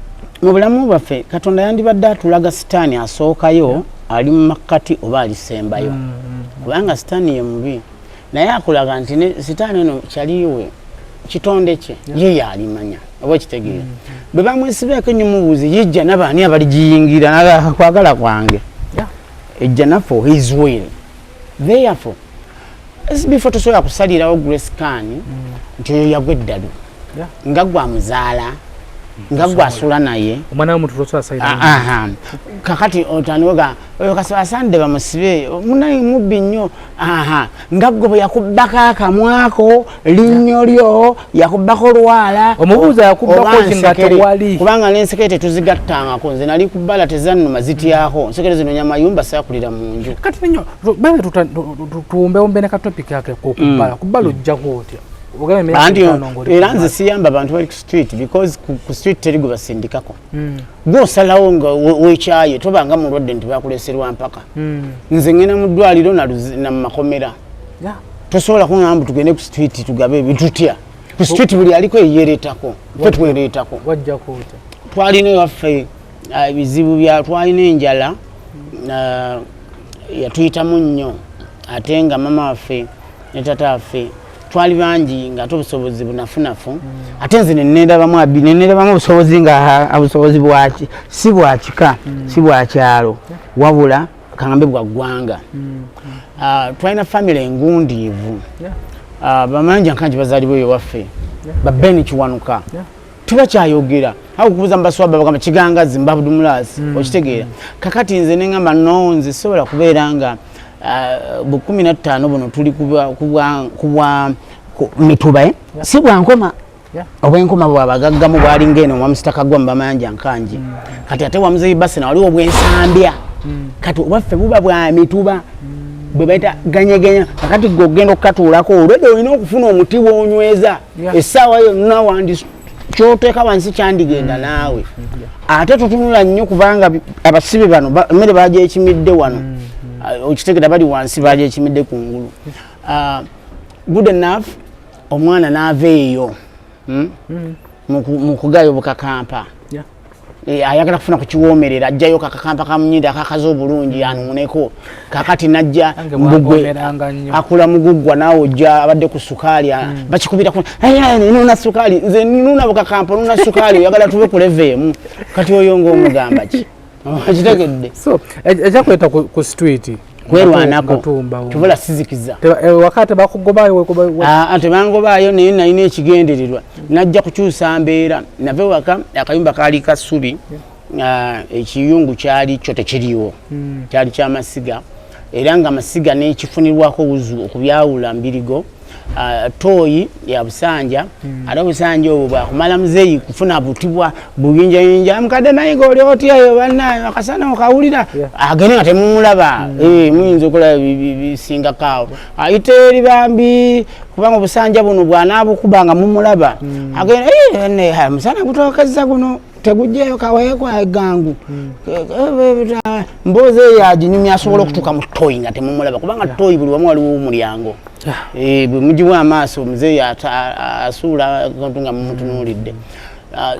Mu bulamu bwaffe Katonda yandibadde atulaga sitaani asookayo ali mu makkati oba alisembayo, kubanga sitaani ye mubi, naye akulaga nti ne sitaani ono kyaliwe kitonde kye ye yalimanya oba okitegeera. Bwe bamwesibeeko ennyo mubuuzi yijja nabaani abaligiyingira kwagala kwange ejja for his will. Therefore before tosobola kusalirawo Grace Khan nti oyo yagwa eddalu nga gwamuzaala nga gwasula naye. Omwana w'omuntu tosobola sayira. Aha. Kakati otandika oyo kasasande bamusibe munaye mubbi nnyo, aha, nga gwe bwe yakubbako akamwako linnyo lyo yakubbako lwala. Omubuuza yakubbako Oba ki nga nsekere. tewali. Kubanga n'ensekere tetuzigattangako, nze nali ku bbala tezannuma zityako, nsekere zinonya mayumba, saakulira mu nju. Kati nnyo bebe tuwumbewumbe ne katopic ake kokubbala kubbala ojjako otya? Ogamba emyaka Anti 50 ng'oli era ku nze bbala. siyamba abantu bali ku street because ku street teri gwe basindikako. Gwe osalawo nga wekyaye tobanga mulwadde nti bakuleserwa mpaka. Nze ngenda mu ddwaliro na mu makomera. Tosobola kuŋŋamba mbu tugende ku street tugabe ebintu, tutya ku street? Buli aliko yeyereetako, ffe twereetako. Wajjako otya? Twalina ewaffe ebizibu bya twalina enjala, yatuyitamu nnyo, ate nga mama waffe ne tata waffe twali bangi nga ate obusobozi bunafunafu, ate nze nenerabamu abi nenerabamu obusobozi nga obusobozi bwaki si bwakika si bwakyalo wabula kaŋambe bwa ggwanga. Twalina family engundiivu. Bamanja nkangi bazaalibwa eyo waffe, babeni Kiwanuka tebakyayogera awo kubuuza mubaswaba bagamba kigangazi mbabudumulasi, okitegeera? Kakati nze neŋamba no nze sobola kubeera nga bu 15 buno tuli kubwa mituba, eh? Si bwankoma. Obwenkoma bwabagaggamu bwalinga eno wamusitaka gwa mubamanja nkangi. Kati ate wamuzeyi basena waliwo obwensambya, kati obwaffe buba bwa mituba. Bwe bayita ganyegenya. Kakati gwe ogenda okukatuulako, olwedde olina okufuna omuti wonyweza. Essaawa yonna wandi kyoteeka wansi kyandigenda naawe. Ate tutunula nnyo kubanga abasibe bano emmere bagyekimidde wano. Okitegera, bali wansi bagyekimidde kungulu. Good enough, omwana n'ava eyo mu kugayo obukakampa. Ayagala kufuna kukiwoomerera, ajjayo kakakampa kamunyinda akakaza obulungi anuuneko. Kakati najja mbugwe akula muguggwa, naawe ojja abadde ku sukaali bakikubira, nuna sukaali, nze nuna bukakampa, nuna sukaali, oyagala tube ku level emu. Kati oyo ngaomugamba ki? Okitegedde? So ekyakuleeta ku street? Kwerwanako, tubula sizikiza. Wakati bakugobayo? Tebangobaayo, naye nalina ekigendererwa, najja kukyusa mbeera. Nave waka, akayumba kaali kasubi, ekiyungu kyali kyo tekiriwo, kyali kyamasiga, era nga amasiga nekifunirwako wuzu okubyawula mbirigo. Toyi ya busanja, ate obusanja obwo bwakumala muzeeyi kufuna butibwa buyinjayinja. Mukadde nayiga oli otyayo bannaye, akasana okawulira, agende nga temumulaba. Muyinza okulaba bisingako awo, ayita eri bambi, kubanga obusanja buno bwanabukuba nga mumulaba, agenda musana gutokeza guno tegujjayo kaweekwa gangu. Mboozi eyo aginyumya, asobola okutuuka mu toyi nga temumulaba, kubanga toyi buli wamu waliwo omulyango. Bwe mugiwa amaaso, muzeeyi asuula kantu nga mumutunuulidde.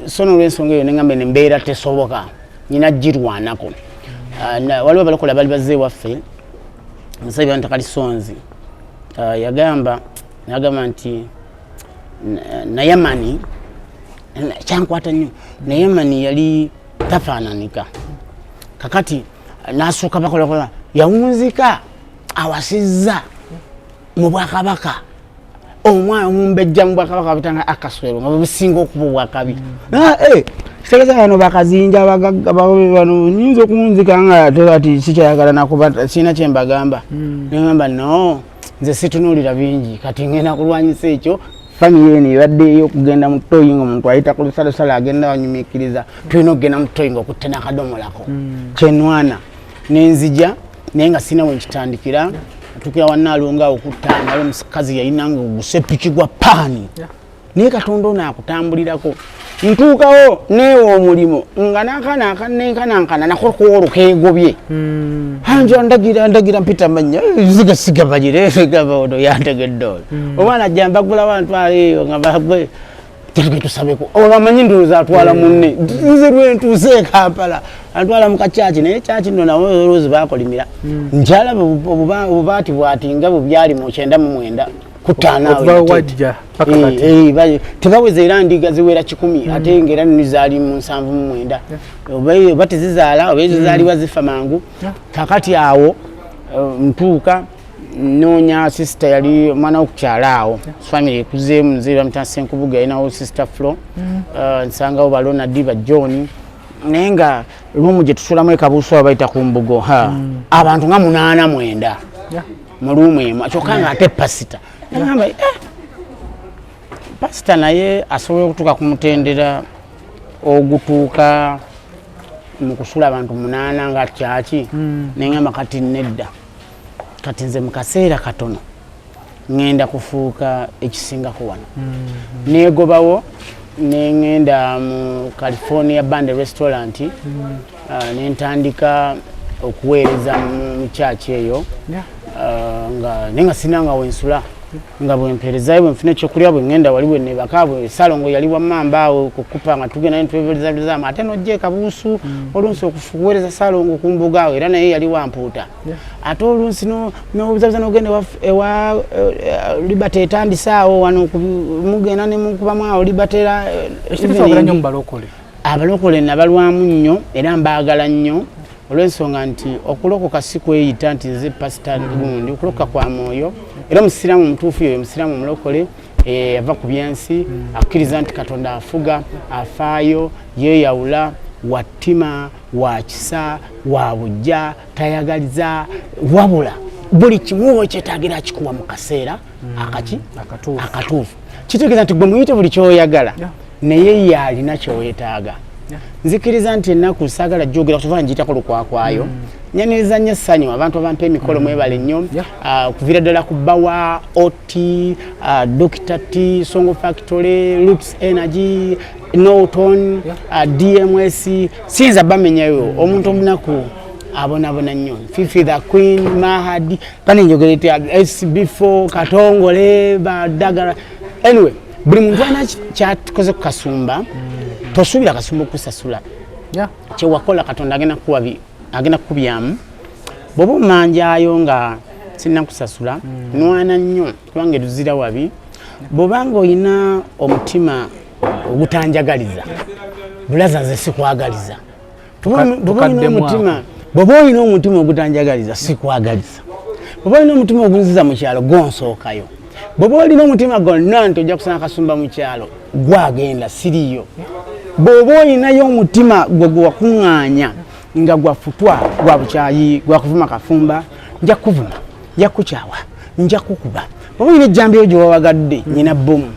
So nolwensonga eyo neŋamba nembeera tesoboka, nyina girwanako. Waliwo abalokola bali bazze ewaffe, omusajja ntakalisonzi yagamba, nagamba nti Nayamani kyankwata nnyo. Nayamani yali tafaananika, kakati nasooka bakolakola, yawunzika awasizza mu bwakabaka omwana omumbejja mu bwakabaka babitanga akaswero, nga bwebusinga okuba obwakabi. Kitegeeza bano bakazinja abagagga bano nyinza okuwunzika nga ate kati sikyayagala nakuba, sirina kyembagamba. Negamba no, nze situnuulira bingi, kati ngenda kulwanyisa ekyo. Famire eno ebadde ey'okugenda mu toyi nga omuntu ayita ku lusalosalo agenda wanyumiikiriza, tulina okugenda mu toyi nga okutte n'akadomolako kyenwana. Nenzija naye nga sirina wenkitandikira. Atukira wanaalonga awo kuttaano, ali omukazi yalina nga ogusepiki gwa paani, naye Katonda ono akutambulirako. Ntuukawo neewa omulimu nga n'akaana akanenkanankana nako kwolwo keegobye. Anja ndagira ndagira mpita manya ziga sigabanyire gaba ono yantegedde ono omwana ajja mbagulawo antwala eyo nga bagwe tetuge tusabeko olwo amanyi ndowooza atwala munne. Nze lwentuuse e Kampala antwala mu kakyaki, naye kyaki nno nawo olowooza bakolimira nkyalaba obubaati bwati nga bwe byali mu 99. Tebaweza era ndiga ziwera 100, ate ngaera nini zaali mu 79, oba tezizaala oba ezo zaaliwa zifa mangu. Kakati awo ntuuka noonya sister, yali omwana wokukyala awo, family ekuzeemu, nze bamutasa Senkubuga, yalinawo sister Flo. Nsangawo balonadi ba John, naye nga room gye tusulamu ekabuusu awo bayita ku mbugo, abantu nga 8 9 mu room emu, kyokka nga ate pasita nagamba, pasita naye asobola okutuuka ku mutendera ogutuuka mu kusula abantu 8 nga kyaki. Neŋamba kati nedda, kati nze mu kaseera katono ŋŋenda kufuuka ekisingako wano. Neegobawo neŋŋenda mu California Band Restaurant, nentandika okuweereza mu kyaki eyo, nga naye nga sirina nga wensula, nga bwempeerezayo bwenfuna ekyokulya, bwe ŋŋenda wali bwenebaka, bwe salongo yali wammamba awo kukupa nga tugenda netweberezaamu, ate nojja ekabuusu olunsi okuweereza salongo ku mbuga awo, era naye yali wampuuta. Ate olunsi nobuzabuza nogenda ewa Liberty etandise awo wano, mugenda nemukubamu awo Liberty era. Abalokole nabalwamu nnyo era mbaagala nnyo, olw'ensonga nti okulokoka si kweyita nti nze pasita gundi, okulokoka kwa mwoyo. Era omusiraamu omutuufu yoyo omusiraamu omulokole ava ku byensi, akkiriza nti Katonda afuga, afaayo, yeeyawula, wattima, wa kisa, wa bujja, tayagaliza, wabula buli kimu wekyetagira akikuwa mu kaseera akaki akatuufu. Kitegeeza nti gwe muyite buli kyoyagala, naye ye alina kyeweetaaga. Nzikiriza nti ennaku saagala jogera kuva njitako lukwakwayo. Nyaniriza nnyo essanyu abantu abampa emikolo, mwebale nnyo. Okuviira ddala ku Bawa Ot, Dr T, Songo Factory, Loops Energy, Norton, DMS, siyinza bamenyayo. Omuntu omunaku abonabona nnyo. Fifi the Queen, Mahadi, panenjogera etya, SB4, Katongole, Badagala. Anyway, buli muntu alina kyatukoze ku Kasumba. Tosuubira Kasumba okusasula. Kyewakola Katonda agenda kukuwa agenda kukubyamu. Bw'oba omanjayo nga sinnakusasula, nwana nnyo, kubanga eruzira wabi. Bw'obanga olina omutima ogutanjagaliza, bulaza, nze sikwagaliza. Bw'oba olina Tukaddemu. omutima, bw'oba olina omutima ogutanjagaliza, sikwagaliza. Bw'oba olina omutima ogunziza mu kyalo, gonsookayo. Bw'oba olina omutima gwonna nti ojja kusanga Kasumba mu kyalo, gwagenda siriyo. Bw'oba olinayo omutima gwe gwewakuŋŋaanya nga gwafutwa, gwa bukyayi, gwakuvuma Kafumba, nja kukuvuma, nja kukukyawa, nja kukuba. Bw'oba olina ejjambiyo gye wawagadde, nyina bbomu.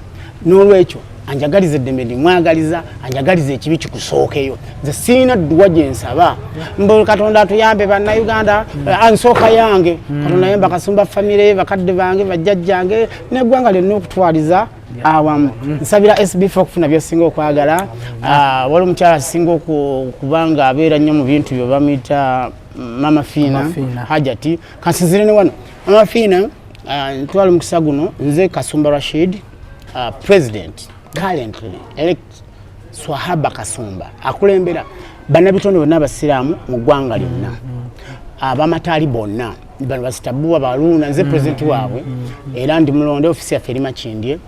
N'olwekyo anjagaliza eddembe ndimwagaliza, anjagaliza ekibi kikusookeyo. Nze siina dduwa gye nsaba mbu Katonda atuyambe Bannayuganda. Nsooka yange, Katonda yamba Kasumba, famire, bakadde bange, bajjajjange n'eggwanga lyonna okutwaliza awamu. Nsabira SB4 okufuna byosinga okwagala. Waliwo omukyala asinga okuba nga abeera nnyo mu bintu byo, bamuyita Mama Fiina. Mama Fiina. Hajati, kansinzire ne wano Mama Fiina. Ntwala omukisa guno, nze Kasumba Rashid, president currently elect Swahaba Kasumba, akulembera bannabitonde bonna abasiraamu mu ggwanga lyonna, abamataali bonna, bano basitabuwa baluuna, nze president waabwe era ndi mulonde. Ofisi yaffe eri Makindye.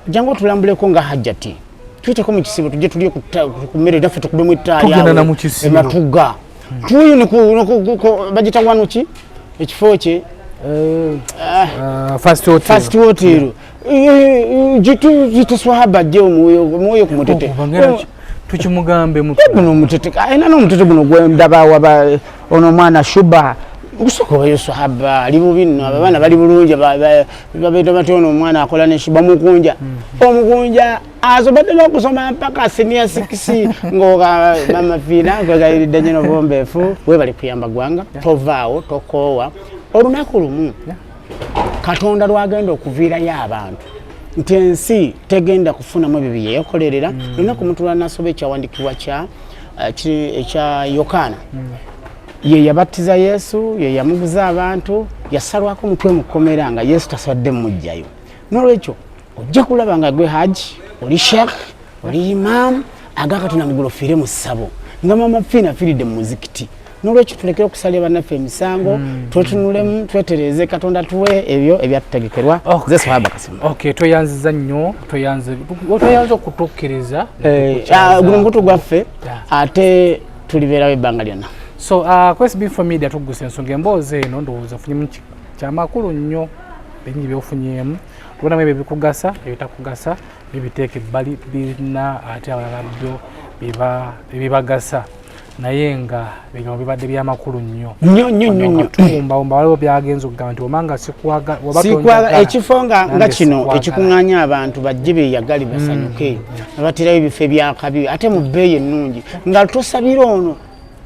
Jangu otulambuleko nga Hajjati, tuyiteko mu kisibo, tujje tulye ku mmere naffe, tukubemu ettaali. Tugenda awo na mu kisibo. Ematuga tuyu bagita wano ki ekifo kye? First Hotel. First Hotel. Gitu Swahaba jje omwoyo ku mutete. Oh, bangera tukimugambe mu Guno omutete alina n'omutete guno gwendaba waba ono omwana Shuba gusooka obayo. Swahaba ali bubi nno, abo abaana bali bulungi, babeeta batya ono omwana akola ne Shuba? Mukunja, omukunja asobodde n'okusoma mpaka senior six. Ngoga Mama Fiina, nkwegayiridde nnyo n'obwombeefu, webale kuyamba ggwanga, tovaawo, tokoowa. Olunaku lumu Katonda lwagenda okuviirayo abantu nti ensi tegenda kufunamu ebyo byeyekolerera. Lunaku omuntu lwanasoba ekyawandiikibwa kya ekya Yokaana, ye yabatiza Yesu, ye yamuguza abantu, yasalwako omutwe mu kkomera nga Yesu tasobodde mumuggyayo. Nolwekyo ojja kulaba nga gwe haji, oli sheekh, oli imaamu, aga Katonda mugulu ofiire mu ssabo nga Mama Fiina afiiridde mu muzikiti. Nolwekyo tulekere okusalira bannaffe emisango, twetunulemu, twetereeze, Katonda tuwe ebyo ebyatutegekerwa. Nze Swahaba Kasumba. Okay, tweyanziza nnyo, tweyanze tweyanze okutukkiriza. Guno mukutu gwaffe, ate tulibeerawo ebbanga lyonna. So ku SB4 Media tuggusa ensonga. Emboozi eno ndowooza ofunyemu kyamakulu nnyo, bingi byofunyemu. Tubonamu ebyo ebikugasa, ebitakugasa bibiteeka ebbali, birina ate abalala byo ebibagasa, naye nga bigambo bibadde byamakulu nnyo. Nnyo nnyo nnyo nnyo. Tuwumbawumba, waliwo byagenza okugamba nti omanga sikwaga oba Sikwagala tonjagala, ekifo nga nange kino sikwagala. ekikuŋŋaanya abantu bajje beyagali basanyuke, babaterayo ebifo ebyakabi ate mu bbeeyi ennungi, nga tosabira ono,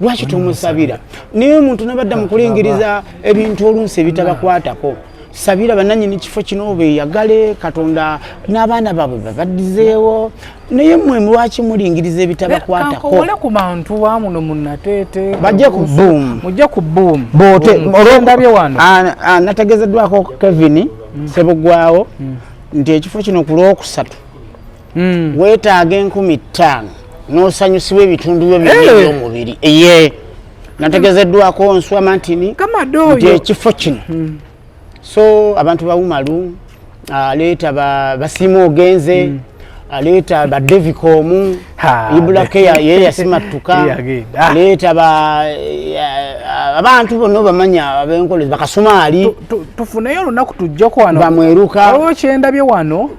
lwaki tomusabira? Naye omuntu nabadda mu kulingiriza ebintu olunsi ebitabakwatako. Sabira bannanyini kifo kino beyagale, Katonda n'abaana baabwe babaddizeewo, naye mmwe lwaki mulingiriza ebitabakwatako? Kankowole ku bantu bamuno munateete. Bajje ku Boom. Mujje ku Boom. Boote. Ndabye wano. Nategezeddwako Kevin Sebugwawo nti ekifo kino ku Lwokusatu weetaaga 5000 n'osanyusibwa ebitundu byo byonna ebyomubiri. Ye nategezeddwako Nswa Mantini Kamadde nti oyo. ekifo kino, so abantu bawumalu aleeta basiima ogenze, aleeta badevicom. Ha, Ibulakeya ye yasimattuka. Ye yagenda. Aleeta abantu bonna obamanya abenkola bakasumaali. Tufuneyo olunaku tujjeko wano. Bamweruka. Waliwo kyendabye wano.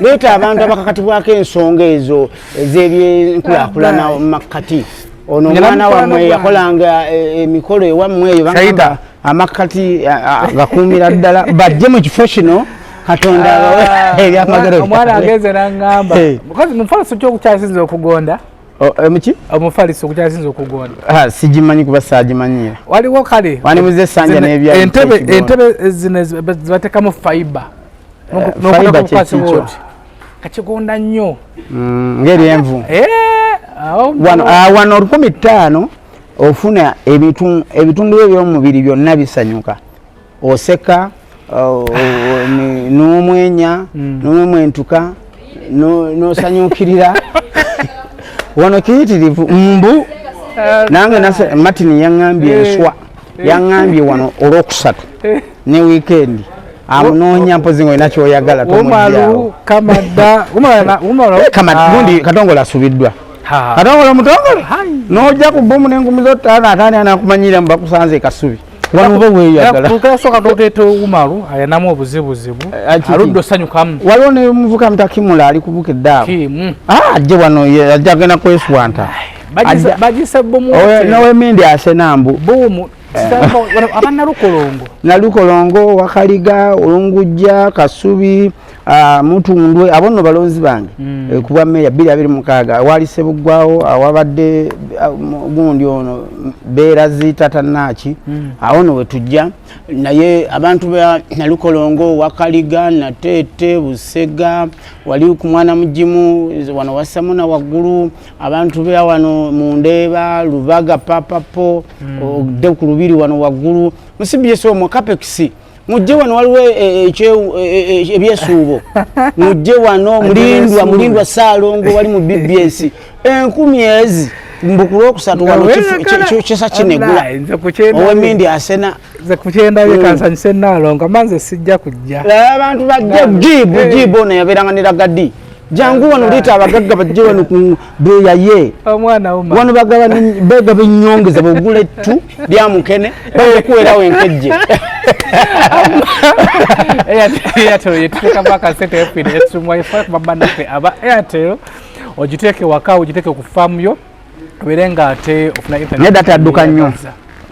Leeta abantu abakakatibwako ensonga ezo ez'ebyenkulaakulana mu makkati. Ono Nyina omwana mukwano wammwe gwange. yakolanga emikolo ewammwe eyo, Shaida. bagamba amakkati gakuumira ddala. Bajje mu kifo kino, Katonda abawe ebyamagero. Omwana agenze naŋŋamba Hey. mukazi mufaliso kyokukyasinza okugonda. Muki? Omufaliso gukyasinze okugonda. Ah, sigimanyi kuba saagimanyira. Waliwo kale wanimuze essanja n'ebya entebe zino zibatekamu fiber. Fiber kyekikyo kakigonda nnyo ng'eryenvu. Wano 1500 ofuna ebitundu eby'omubiri byonna bisanyuka, oseka, n'omwenya, n'omwentuka, n'osanyukirira. Wano kiyitirivu mbu nange Martin yaŋŋambye enswa, yaŋŋambye wano olwokusatu ne weekend amunoonya mpozi nga olina kyoyagala tomugyawo. Gundi Katongole asubiddwa. Katongole omutongole n'ojja ku bbomu n'enkumi zo ttaano ataani anakumanyira mbu bakusanze e Kasubi. Wano oba weeyagala. Sooka toteeta Umaru ayinamu obuzibuzibu aludde osanyukamu. Waliwo ne muvuka mutakimula ali kubukedde awo. Ajje wano ajja agenda kweswanta. Bagise bbomu. N'ow'emmindi asena mbu. Bbomu. Aba Nalukolongo. Nalukolongo, Wakaliga, Olungujja, Kasubi, Mutundwe, abo nno balonzi bange. Kuba meeya 2026 awali Ssebuggwawo, awabadde gundi ono Beerazi Tata Naaki, awo nno wetujja. Naye abantu ba Nalukolongo, Wakaliga, Nateete, Busega, wali ku mwana mugimu wano Wasamuna waggulu, abantu ba wano Mundeeba, Lubaga, Papapo, odde ku Lubiri wano waggulu, mu CBS omwo Capex mujje wano waliwo ebyesuubo, mujje wano Mulindwa, Mulindwa Ssaalongo wali mu BBS 1000 ezi mbu ku lwokusatu wano kisa kinegula ow'emmindi asena. Nze ku kyendabye kansanyuse Nnaalongo, manze sijja kujja. Abantu bajje jibu jibu ono yabeeranga ne Ragadi. Jangu wano leeta abagagga bajje wano ku beeyaye. Omwana wuma. Wano bagaba begaba ennyongeza bw'ogula ettu lya mukene bakuweerawo enkejje. Airtel yetuteekamu akasente efiri Extreme WiFi kuba bannaffe aba Airtel ogiteeke waka, ogiteeke ku faamu yo obeere ng'ate ofuna internet. Naye data adduka nnyo.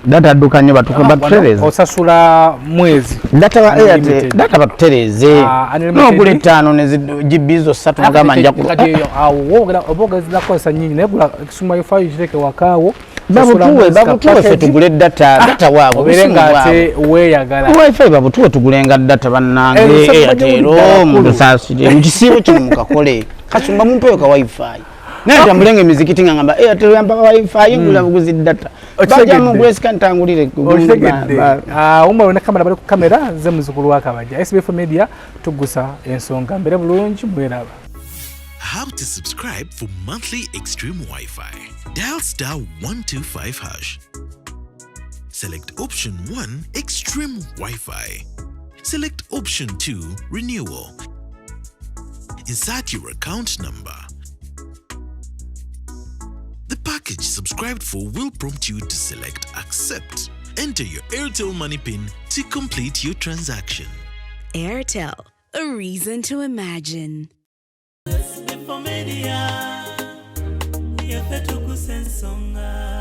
Data adduka nnyo, batutereeze. Osasula mwezi. Data wa Airtel, data batutereeze. N'ogula 5 ne GB zo 3 nagamba nja ku. Kati awo oba ogezera kukozesa nnyingi, naye gula Extreme WiFi ogiteeke wakaawo. Babutuwe, babutuwe ffe tugule data, data waabwe, obeere ng'ate weeyagala. WiFi babutuwe tugulenga data bannange. Airtel mutusaasire mu kisiibo kino mukakole. Kasumba mumpeeyo ka WiFi. Naye ntambulenga emizikiti nga ngamba Airtel yampa WiFi, ngula buguzi data. Bajja mu Grace kantangulire. Okitegedde. Umaru ne kamera bali ku kamera ze muzukulu wa Kabajja. SBF Media tugusa ensonga mbere bulungi mweraba. How to subscribe for monthly Extreme Wi-Fi. Dial *125#. Select option 1, Extreme Wi-Fi. Select option 2, Renewal. Insert your account number. The package subscribed for will prompt you to select Accept. Enter your Airtel Money PIN to complete your transaction. Airtel, a reason to imagine. Media, yaffe tukusa ensonga.